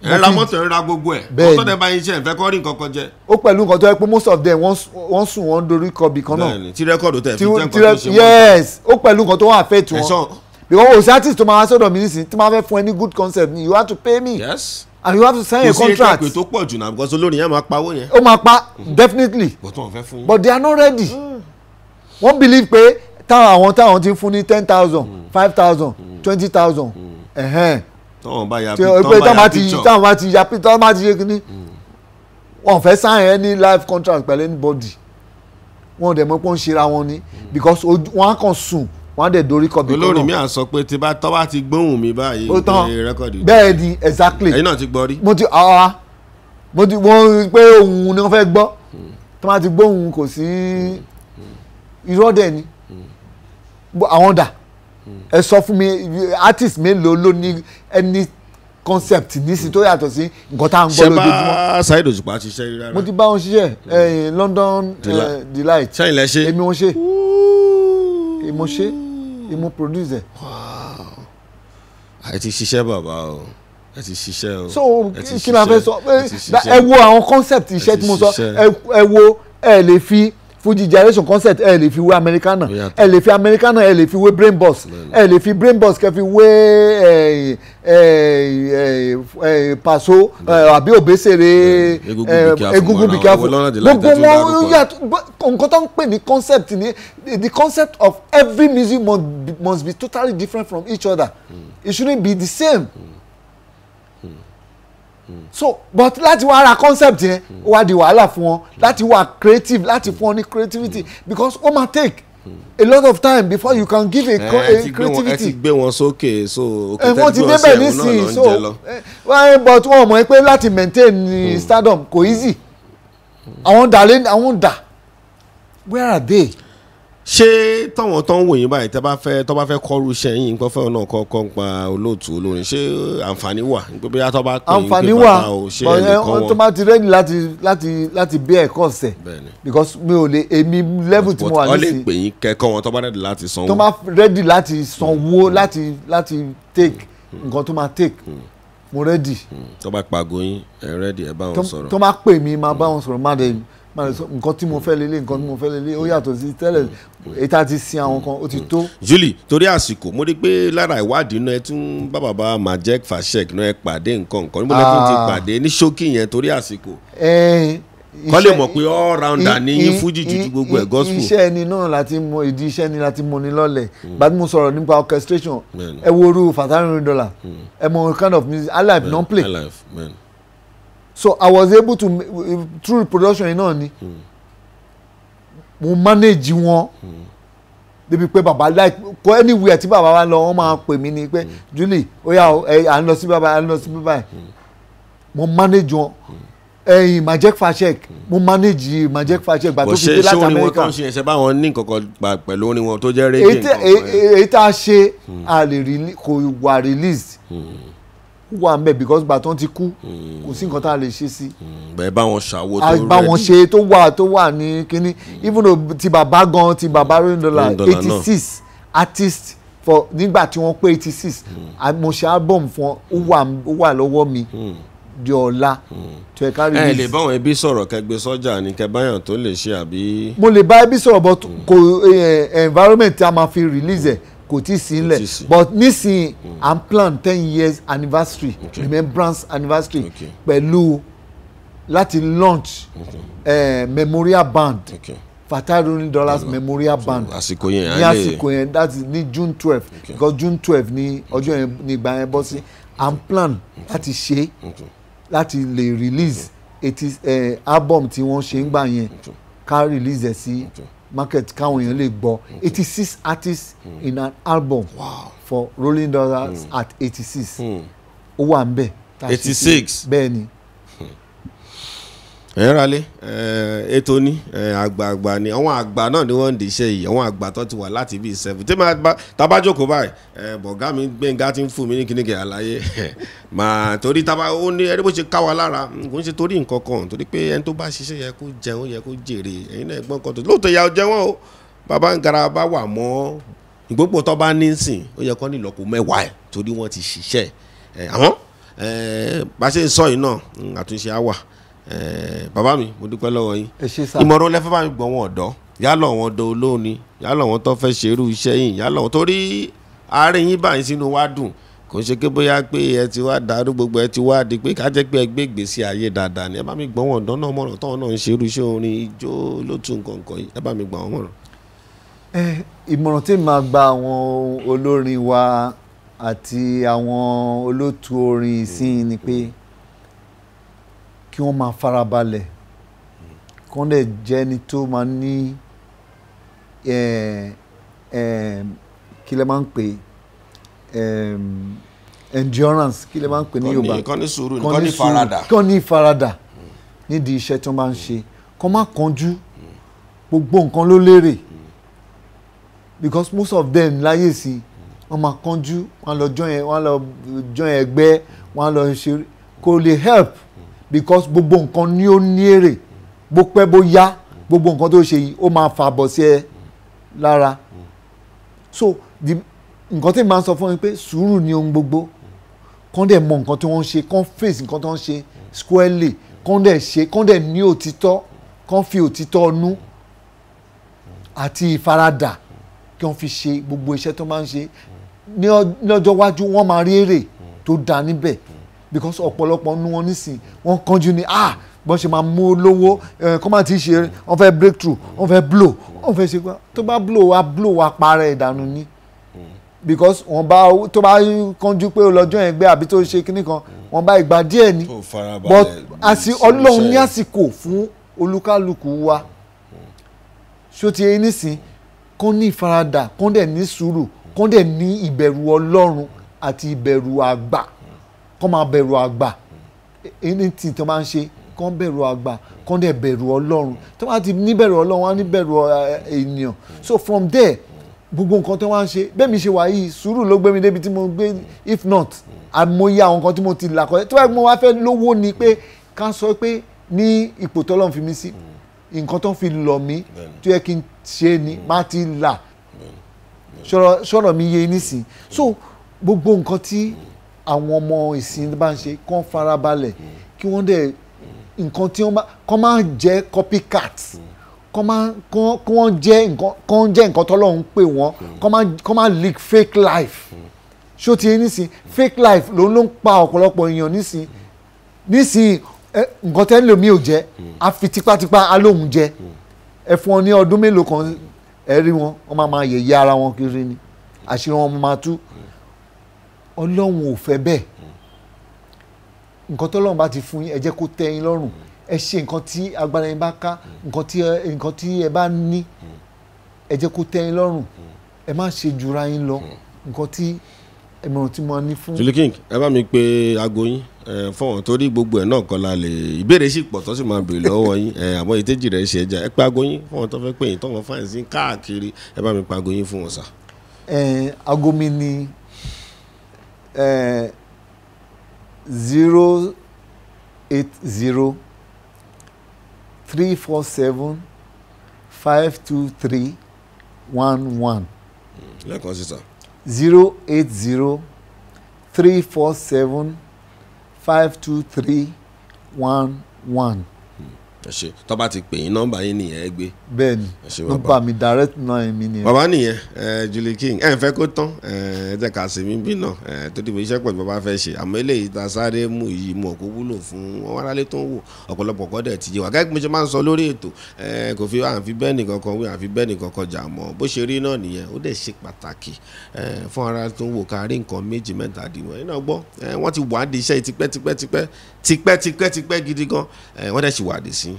Speaker 1: Ẹ ra mọ́tò, ẹ ra gbogbo ẹ̀.
Speaker 2: Bẹ́ẹ̀ni.
Speaker 1: Mọ́tò tẹ bá yín ṣe, ẹ fẹ́ kọ́ rí nǹkan kan jẹ.
Speaker 2: Ó pẹ̀lú nǹkan tó yẹ pé most of them, wọ́n sùn, wọ́n dorí kọ bì kan náà.
Speaker 1: Bẹ́ẹ̀ni, tí record tẹ̀ fi
Speaker 2: tí
Speaker 1: jẹ́ nǹkan
Speaker 2: tí
Speaker 1: tó ṣe wọ́n.
Speaker 2: Yes, ó pẹ̀lú nǹkan tó wọ́n affect wọn.
Speaker 1: Ẹ̀sán.
Speaker 2: Because òsì artist tó máa wá sọ́dọ̀ mi nísìnyí, tí máa fẹ́ fún ẹ ní good concept ni, you have to pay me and you have to sign
Speaker 1: Kò
Speaker 2: a
Speaker 1: sí
Speaker 2: contract.
Speaker 1: ètò ìpè tó pọ̀ jù náà, because olórin yẹn máa pawó yẹn.
Speaker 2: Ó máa pa, definitely.
Speaker 1: But wọn fẹ́ fún yín.
Speaker 2: But they are not ready. Wọ́n believe pé táwọn ti ń fún ní 10,000, 5,000, 20,000, ẹ̀hẹ́n,
Speaker 1: Táwọn bá ya
Speaker 2: tí
Speaker 1: táwọn
Speaker 2: pé
Speaker 1: bá
Speaker 2: táwọn
Speaker 1: ya
Speaker 2: bá ti
Speaker 1: picture.
Speaker 2: táwọn bá ti ya, táwọn bá ti ṣe kínní, wọn fẹ́ sign any life contract pẹ̀lú anybody. Wọn dẹ̀ mọ̀ pé wọ́n ń ṣera wọn ni, because wọ́n á kàn sùn, wọ́n á dẹ̀ dorí kọ bí kan
Speaker 1: Olórin mi
Speaker 2: náà.
Speaker 1: à sọ pé tí bá tọ́ bá ti gbóhùn mi báyìí,
Speaker 2: Ó tán.
Speaker 1: pé record.
Speaker 2: Bẹ́ẹ̀ ni, exactly.
Speaker 1: Ẹ̀yin náà ti gbọ́ rí.
Speaker 2: Mo ti ah mo ti wọ́n pé ohun ni wọ́n fẹ́ gbọ́, tí wọ́n bá ti gbóhùn, kò sí irọ́ dẹ̀ ni. Àwọn dà, ẹ sọ fún mi, artist mélòó ló ní any concept nísìnyí tó yàtọ̀ sí nǹkan tá à ń gbọ́
Speaker 1: Ṣé
Speaker 2: lójoojúmọ́?
Speaker 1: bá Saheed Òṣùpá ṣiṣẹ́ rí rárá?
Speaker 2: Mo ti bá wọn ṣiṣẹ́, London Delight.
Speaker 1: Sẹ́yìn lẹ ṣe?
Speaker 2: Èmi wọ́n ṣe, èmi mo ṣe, èmi mo produce ẹ̀.
Speaker 1: Ẹ ti ṣiṣẹ́, bàbá o, ẹ ti ṣiṣẹ́ o.
Speaker 2: So
Speaker 1: Ẹ ti
Speaker 2: kí la fẹ́
Speaker 1: ṣiṣẹ́,
Speaker 2: sọ?
Speaker 1: ẹ ti ṣiṣẹ́.
Speaker 2: Ẹ wo àwọn concept iṣẹ́
Speaker 1: Ti
Speaker 2: tí mo sọ.
Speaker 1: ṣiṣẹ́.
Speaker 2: Ẹ wo, ẹ lè fi Fuji Generation concept, ẹ lè fi wé Americana.
Speaker 1: Ó yàtọ̀.
Speaker 2: Ẹ lè fi Americana, ẹ lè fi wé Brain Box. Ẹ lè fi Brain Box kẹ́ fi wé ẹ ẹ ẹ ẹ Paso àbí Obesere.
Speaker 1: Egungun Be Careful,
Speaker 2: Egungun Be
Speaker 1: wọn
Speaker 2: Careful.
Speaker 1: àwọn London Delight
Speaker 2: Gbogbo
Speaker 1: tẹ́ tún
Speaker 2: wọn
Speaker 1: dárúkọ.
Speaker 2: yàtọ̀. Nǹkan tó ń pè ní concept ni the concept of every music must be totally different from each other. It shouldn't be the same. So but láti wá ra concept yẹn, ó wá di wàhálà fún wọn láti wá creative, láti fún wọn ní creativity, because ó máa take a lot of time before you can give
Speaker 1: Ẹ
Speaker 2: a
Speaker 1: ti gbé wọn, ẹ ti
Speaker 2: creativity.
Speaker 1: gbé wọn sókè, so òkè
Speaker 2: Ẹ
Speaker 1: tẹ́
Speaker 2: wọ́n
Speaker 1: ti
Speaker 2: ti
Speaker 1: gbé wọn sí
Speaker 2: débẹ̀
Speaker 1: ẹ̀hún náà
Speaker 2: nísìnyí
Speaker 1: ló ń
Speaker 2: so
Speaker 1: jẹ lọ.
Speaker 2: But wọ́n mọ̀ pé láti maintain stardom kò easy. Àwọn dà lé, àwọn dà, where are they?
Speaker 1: Ṣé táwọn tó ń wò yín báyìí, tẹ́ bá fẹ́, tó bá fẹ́ kọ́rú iṣẹ́ yín, nǹkan fẹ́ràn náà kọ́ kọ́ ń pa olóòtú olórin, ṣé àǹfààní wà pé bóyá tó bá pè yín pé
Speaker 2: Àǹfààní wà.
Speaker 1: bàbá o, ṣé
Speaker 2: But,
Speaker 1: ẹ lè kọ́
Speaker 2: tó
Speaker 1: wọn?
Speaker 2: bá ti ready láti bí ẹ̀kọ́ ọ̀sẹ̀, because mi ò lè, èmi level tí mo wà
Speaker 1: Wọ́n lè
Speaker 2: nísìnyí.
Speaker 1: pè yín kẹ́kọ̀ọ́ wọn tó bá ready láti sanwó.
Speaker 2: Tó bá ready láti sanwó, láti take nǹkan tó máa take, mo ready.
Speaker 1: Tó bá pàgọ́ yín, ẹ ready, ẹ bá wọn sọ̀rọ̀.
Speaker 2: Tó bá pè mí, máa bá wọn sọ̀rọ̀, máa dẹ̀ sọ nǹkan tí mo fẹ́ lélẹ̀, nǹkan tí mo fẹ́ lélẹ̀. Ó yàtọ̀ sí tẹ́lẹ̀. Èyí tá a ti sin àwọn kan, ó ti tó.
Speaker 1: Julie, torí àsìkò, mo rí pé lára ìwádìí náà, ẹ tún bá bàbá Majek Fashek náà, ẹ pàdé nǹkan nǹkan níbo lẹ tún ti
Speaker 2: Ah.
Speaker 1: pàdé ní ṣókí yẹn, torí àsìkò, kọ́ lè mọ̀ pé all rounder ní yín, fújì, jùjú, gbogbo ẹ̀, gospel.
Speaker 2: Iṣẹ́ ẹni náà láti mọ ìdí iṣẹ́ ni láti mọ ní lọ́lẹ̀. Gbàtí mo sọ̀rọ̀ nípa orchestration, ẹ wo orú Fatai Rolling Dollar, ẹ mọ kind of music highlife non play.
Speaker 1: Highlife, bẹ́ẹ̀ni.
Speaker 2: So I was able to, through production yìí náà ni mo manage wọn débi pé bàbá like kọ. Anywhere tí bàbá wa lọ, wọ́n máa pè mí ni pé, "Julie, ó yá o, ẹ à ń lọ sí bàbá, à ń lọ sí bàbá yìí." Mo manage wọn. Ẹ̀yìn Majek Fashek, mo manage Majek Fashek gbà tó
Speaker 1: Bọ̀
Speaker 2: fi
Speaker 1: ṣé
Speaker 2: dé
Speaker 1: ṣé
Speaker 2: láti
Speaker 1: orin wọn
Speaker 2: Amẹ́ríkà.
Speaker 1: tó ń ṣe yẹn, ṣe báwọn ní nǹkan kan gbà pẹ̀lú orin wọn tó jẹ́ reggae
Speaker 2: Èyí
Speaker 1: nǹkan kan yẹn?
Speaker 2: Èyí tá a ṣe, a lè kò wà released, ó wà ń bẹ̀ because gbà tó ń ti kú, kò sí nǹkan tá a lè ṣe sí.
Speaker 1: Bẹ́ẹ̀ bá wọn ṣàwo
Speaker 2: A
Speaker 1: tó
Speaker 2: bá wọn
Speaker 1: ready.
Speaker 2: ṣe tó wà ní kínní, even though ti bàbá gan, ti bàbá Rolling Dollar,
Speaker 1: Rolling Dollar
Speaker 2: 86
Speaker 1: náà.
Speaker 2: artist for nígbà tí wọ́n pé 86, mo ṣe album fún wọn, ó wà lọ́wọ́ mi di ọ̀la tó yẹ ká
Speaker 1: Ẹ lè
Speaker 2: release.
Speaker 1: bá wọn ẹbí sọ̀rọ̀, kẹgbẹ́ sọ́jà ní kẹbáyàn tó lè ṣe, àbí?
Speaker 2: Mo lè bá ẹbí sọ̀rọ̀, but kò environment tí a máa fi release ẹ̀ kò tí ì sí
Speaker 1: Kò
Speaker 2: nílẹ̀.
Speaker 1: tíì sí.
Speaker 2: But nísìnyí, I'm plan 10 years anniversary, remembrance anniversary, pẹ̀lú láti launch memorial band, Fatai Rolling Dollars Memorial Band.
Speaker 1: Àsìkò yẹn
Speaker 2: Ní
Speaker 1: á lè
Speaker 2: àsìkò yẹn, that is ní June 12, because June 12 ní ọjọ́ yẹn ní ìgbà yẹn bọ́ sí. I'm plan láti ṣe, láti lè release eighty album tí wọ́n ṣe ń gbà yẹn, ká release ẹ̀ sí market káwọn èèyàn lè gbọ́. 86 artists in an album for Rolling Dollars at 86, ó wà ń bẹ̀ tá a ṣe sí.
Speaker 1: 86?
Speaker 2: Bẹ́ẹ̀ ni.
Speaker 1: Ẹ̀yin ralé, ètò ní àgbààgbà ni, àwọn àgbà náà ni wọ́n ń di iṣẹ́ yìí, àwọn àgbà tó ti wà láti bíi seven tí màá bá tábàjókòó báyìí, bọ̀gá mi Gbẹ̀ngà ti ń fún mi ní kíníkì àlàyé màá, torí tábà ó ní ẹni bó ṣe ká wa lára, kò ń ṣe torí nǹkan kan, torí pé ẹni tó bá ṣiṣẹ́ yẹ kó jẹun, yẹ kó jèrè. Ẹ̀yin náà gbọ́n kan tó lóòótọ́ ìyá jẹ wọ́n o, bàbá ń gara bá wà mọ́ ìgbópò tó bá ní sìn, ó yẹ kó ní ìlọ́po mẹ́wàá ẹ̀, torí wọ́n ti ṣiṣẹ́ ẹ̀ àwọn. Bá ṣe ń sọ yìí náà, àtúnṣe á wà. Bàbá mi, mo dúpẹ́ lọ́wọ́ yín.
Speaker 2: Ẹ ṣé sà.
Speaker 1: Ìmọ̀ràn lẹ fẹ́ bá mi gbọ́ wọn ọ̀dọ́, yálà wọn ọ̀dọ́ olóòní, yálà wọn tó fẹ́ ṣerú iṣẹ́ yìí, yálà wọn torí àárín yín báyìí sínú wa dùn. Kò ń ṣe pé bóyá pé ẹ ti wá dàrú gbogbo, ẹ ti wá di pé ká jẹ́ pé ẹ gbé ìgbésí ayé dáadáa ni. Ẹ bá mi gbọ́ wọn ọ̀dọ́ náà mọ̀ràn táwọn náà ń ṣerú iṣẹ́ orin ijó lótú nǹkan nǹkan yìí, ẹ bá mi gbà wọ́n mọ̀ràn.
Speaker 2: Ìmọ̀ràn tí màá gba àwọn olórin wa àti àwọn olótú orin ìsìn ni pé kí wọ́n máa farabalẹ̀, kí wọ́n dẹ̀ jẹ́ ẹni tó máa ní kí lẹ máa ń pè endurance, kí lẹ máa ń pè ní Yorùbá,
Speaker 1: kọ́ ní sùúrù, kọ́ ní faradà,
Speaker 2: kọ́ ní faradà nídìí iṣẹ́ tí wọ́n bá ń ṣe, kọ́ má kánjú, gbogbo nǹkan ló lérè, because most of them láyé sí wọ́n máa kánjú, wọ́n lọ join, wọ́n lọ join ẹgbẹ́, wọ́n lọ ṣe, kò lè help, because gbogbo nǹkan ni ó ní èrè, bó pẹ́ bó yá gbogbo nǹkan tó ṣe yìí ó máa fàbọ̀ sí ẹ lára. So nǹkan tí màá sọ fún mi pé sùúrù ni ohun gbogbo, kán dẹ̀ mọ nǹkan tí wọ́n ń ṣe, kán face nǹkan tí wọ́n ń ṣe squarely, kán dẹ̀ ṣe, kán dẹ̀ ní òtítọ́, kán fi òtítọ́ nú àti ìfaradà kí wọ́n fi ṣe gbogbo iṣẹ́ tó máa ń ṣe. Ní ọjọ́ iwájú wọ́n máa rí èrè tó dáa níbẹ̀, because ọ̀pọ̀lọpọ̀ nú wọn nísìn wọ́n kánjú ni, ah bọ́n ṣe máa mú lówó, kọ́ máa ti ṣe, wọ́n fẹ́ breakthrough, wọ́n fẹ́ blow, wọ́n fẹ́ ṣe gbá, tó bá blow wa blow wa parẹ́ ìdànù ni, because wọ́n bá tó bá kánjú pé lọ́jọ́ yẹn gbé àbí tó ṣe kíní kan, wọ́n bá ìgbà díẹ̀ ni, but àti Ọlọ́run ní àsìkò fún olúkálùkù wa. Ṣó ti yé nísìn, kán ní ìfaradà, kán dẹ̀ ní sùúrù, kán dẹ̀ ní ìbẹ̀rù Ọlọ́run àti ìbẹ̀rù àgbà, kán máa bẹ̀rù àgbà, anything tó máa ń ṣe, kán bẹ̀rù àgbà, kán dẹ̀ bẹ̀rù Ọlọ́run. Tó bá ti ní bẹ̀rù Ọlọ́run, wọ́n á ní bẹ̀rù ènìyàn. So from there gbogbo nǹkan tó wá ń ṣe, bẹ́ẹ̀ mi ṣe wà yìí, sùúrù ló gbé mi débi tí mo gbé, if not àmọye àwọn nǹkan tí mo ti là kọjá. Tó bá mo wá fẹ́ lówó ni pé ká sọ pé ní ipò tọ́lọ́run fi mí sí, nǹkan tó fi lọ̀ mí tó yẹ kí n ṣe ni má ti là, sọ̀rọ̀ mi yé nísìn. So gbogbo nǹkan tí àwọn ọmọ ìsìn bá ń ṣe, kán farabalẹ̀, kí wọ́n dẹ̀ nǹkan tí wọ́n bá kán máa jẹ́ copycat, kán máa kán jẹ́ nǹkan, kán jẹ́ nǹkan tọ́lọ́run pè wọ́n, kán máa live fake life. Ṣó ti yé nísìn, fake life ló ń pa ọ̀pọ̀lọpọ̀ èèyàn nísìn. Nísìn nǹkan tẹ́lẹ̀ mi ò jẹ́, a fi tipátipá alóhùn jẹ, ẹ fún ọ ní ọdún mélòó kan, ẹ rí wọn, wọ́n máa máa yẹ̀yẹ́ ara wọn kiri ni, àṣírí wọn máa tú. Ọlọ́run ò fẹ́ bẹ́ẹ̀. Nǹkan tọ́lọ́run bá ti fún yín, ẹ jẹ́ kó tẹ́ yín lọ́rùn, ẹ ṣe nǹkan tí agbára yín bá ká, nǹkan tí ẹ bá ní, ẹ jẹ́ kó tẹ́ yín lọ́rùn, ẹ má ṣe jura yín lọ. Nǹkan tí ìmọ̀ràn tí mo ní fún.
Speaker 1: Julie King, ẹ bá mi pe aago yín fọwọ́n, torí gbogbo ẹ̀ náà kọ́ la lè ìbéèrè sì pọ̀ tó sì máa béèrè lọ́wọ́ yín, àmọ́ ìtẹ́jì rẹ̀ ṣe ẹja. Ẹ pe aago yín fọwọ́n tó fẹ́ pè yín, tọ́wọ́n fáyín sí káàkiri, ẹ bá mi pe aago yín fún wọn sà.
Speaker 2: Aago mi ni 080 347 523 11.
Speaker 1: Lẹ́ẹ̀kan sí sà.
Speaker 2: 080 347 523 11.
Speaker 1: Ẹ ṣe, tó bá ti pè yín nọ́mbà yín nìyẹn, ẹ gbé.
Speaker 2: Bẹ́ẹ̀ni, nọ́mbà mi direct náà mi nìyẹn.
Speaker 1: Bàbá nìyẹn, Julie King, ẹ ń fẹ́ kó tán, ẹ jẹ́ ká sinmi bí náà, tó dìbò iṣẹ́ pẹ̀lú bàbá fẹ́ ṣe, àmọ́ eléyìí ta sáré mú yìí mọ̀ kó wúlò fún wọn aráalé tó ń wò, ọ̀pọ̀lọpọ̀ kọ́ dẹ̀ ti yé wa. Gẹ́gẹ́ bí mo ṣe máa ń sọ lórí ètò, kò fi à ń fi bẹ́ẹ̀ nìkan kan wí, à ń fi bẹ́ẹ̀ nìkan kan jà mọ́, bó ṣe rí náà nìyẹn, ó dẹ̀ ṣe pàtàkì fún ara tó ń wò ká rí nǹkan méjì mẹ́ta dìbò. Ẹ̀yin náà gbọ́, wọ́n ti wà á di iṣẹ́ tipẹ́ tipẹ́ tipẹ́ tipẹ́ tipẹ́ tipẹ́ gidi gan, wọ́n dẹ̀ sì wà dì sí,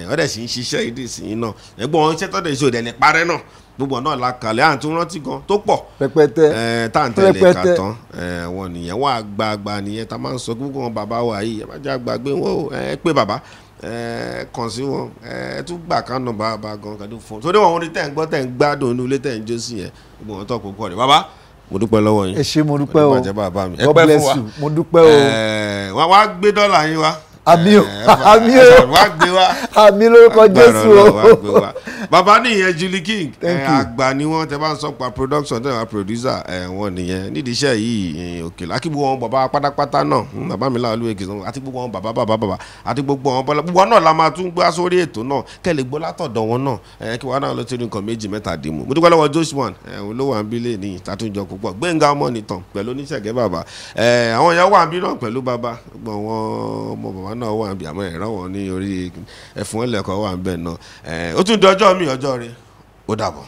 Speaker 1: wọ́n dẹ̀ sì ń ṣiṣẹ́ ìdí sí náà. Ẹ̀gbọ́n iṣẹ́ tó dẹ̀ ṣe òdẹ̀ ní parẹ́ náà, gbogbo náà la kàlẹ́ à ń tún rántí gan tó pọ̀
Speaker 2: pẹpẹtẹ,
Speaker 1: tá à ń tẹ̀lé kà tán. Wọn nìyẹn, wọn àgbààgbà nìyẹn tá a máa ń sọ gbogbo wọn bàbá wa yìí, ẹ má jẹ́ àgbàgbé wọn o, ẹ pé bàbá, ẹ kàn sí wọn, ẹ tún gbà ká nà bàbá gan kàdó fún un, torí wọn orin tẹ̀ ń gbọ́ tẹ̀ ń gbádùn inú ilé tẹ̀ ń jó sí yẹn, gbogbo wọn tó kó pọ̀ rẹ̀. Bàbá, mo dúpẹ́ lọ́wọ́ yín.
Speaker 2: Ẹ ṣé, mo dúpẹ́ o.
Speaker 1: God
Speaker 2: bless you, mo dúpẹ́ o.
Speaker 1: Wọ́n wá gbé dọ́là yín wá.
Speaker 2: Àmín o, àmín o.
Speaker 1: Wá gbé wá.
Speaker 2: Àmín lórúkọ Jésù o.
Speaker 1: Bàbá nìyẹn, Julie King.
Speaker 2: Thank you.
Speaker 1: Àgbà ni wọ́n. Tẹ bá ń sọ pa production, tẹ bá producer, wọn nìyẹn nídìí iṣẹ́ yìí. Òkè àti gbogbo wọn bàbá pátápátá náà, bàbá mi láàlú èkìtì àti gbogbo wọn bàbá bàbá bàbá àti gbogbo wọn bọ́lá, gbogbo wọn náà la máa tún gbá sórí ètò náà kẹ́lẹ̀ gbọ́ látọ̀dọ̀ wọn náà, kí wọn náà lọ sí nǹkan méjì mẹ́ta dì mú. Mo dúpẹ́ lọ́wọ́ Joshua, òun ló wà ń bí lè ní ìtàtúnjọ púpọ̀. Gbẹ̀ngà ọmọ nìtàn pẹ̀lú oníṣẹ̀gẹ́ bàbá, àwọn èèyàn wà ń bí náà pẹ̀lú bàbá, gbogbo àwọn ọmọ bàbá náà wà ń bí, àmọ́ ẹ̀rọ wọn ní orí ẹ̀fún ẹlẹ́kọ̀ọ́ wà ń bẹ̀ náà. Ó tún di ọjọ́ mi, ọjọ́ rẹ̀, ó dàbọ̀.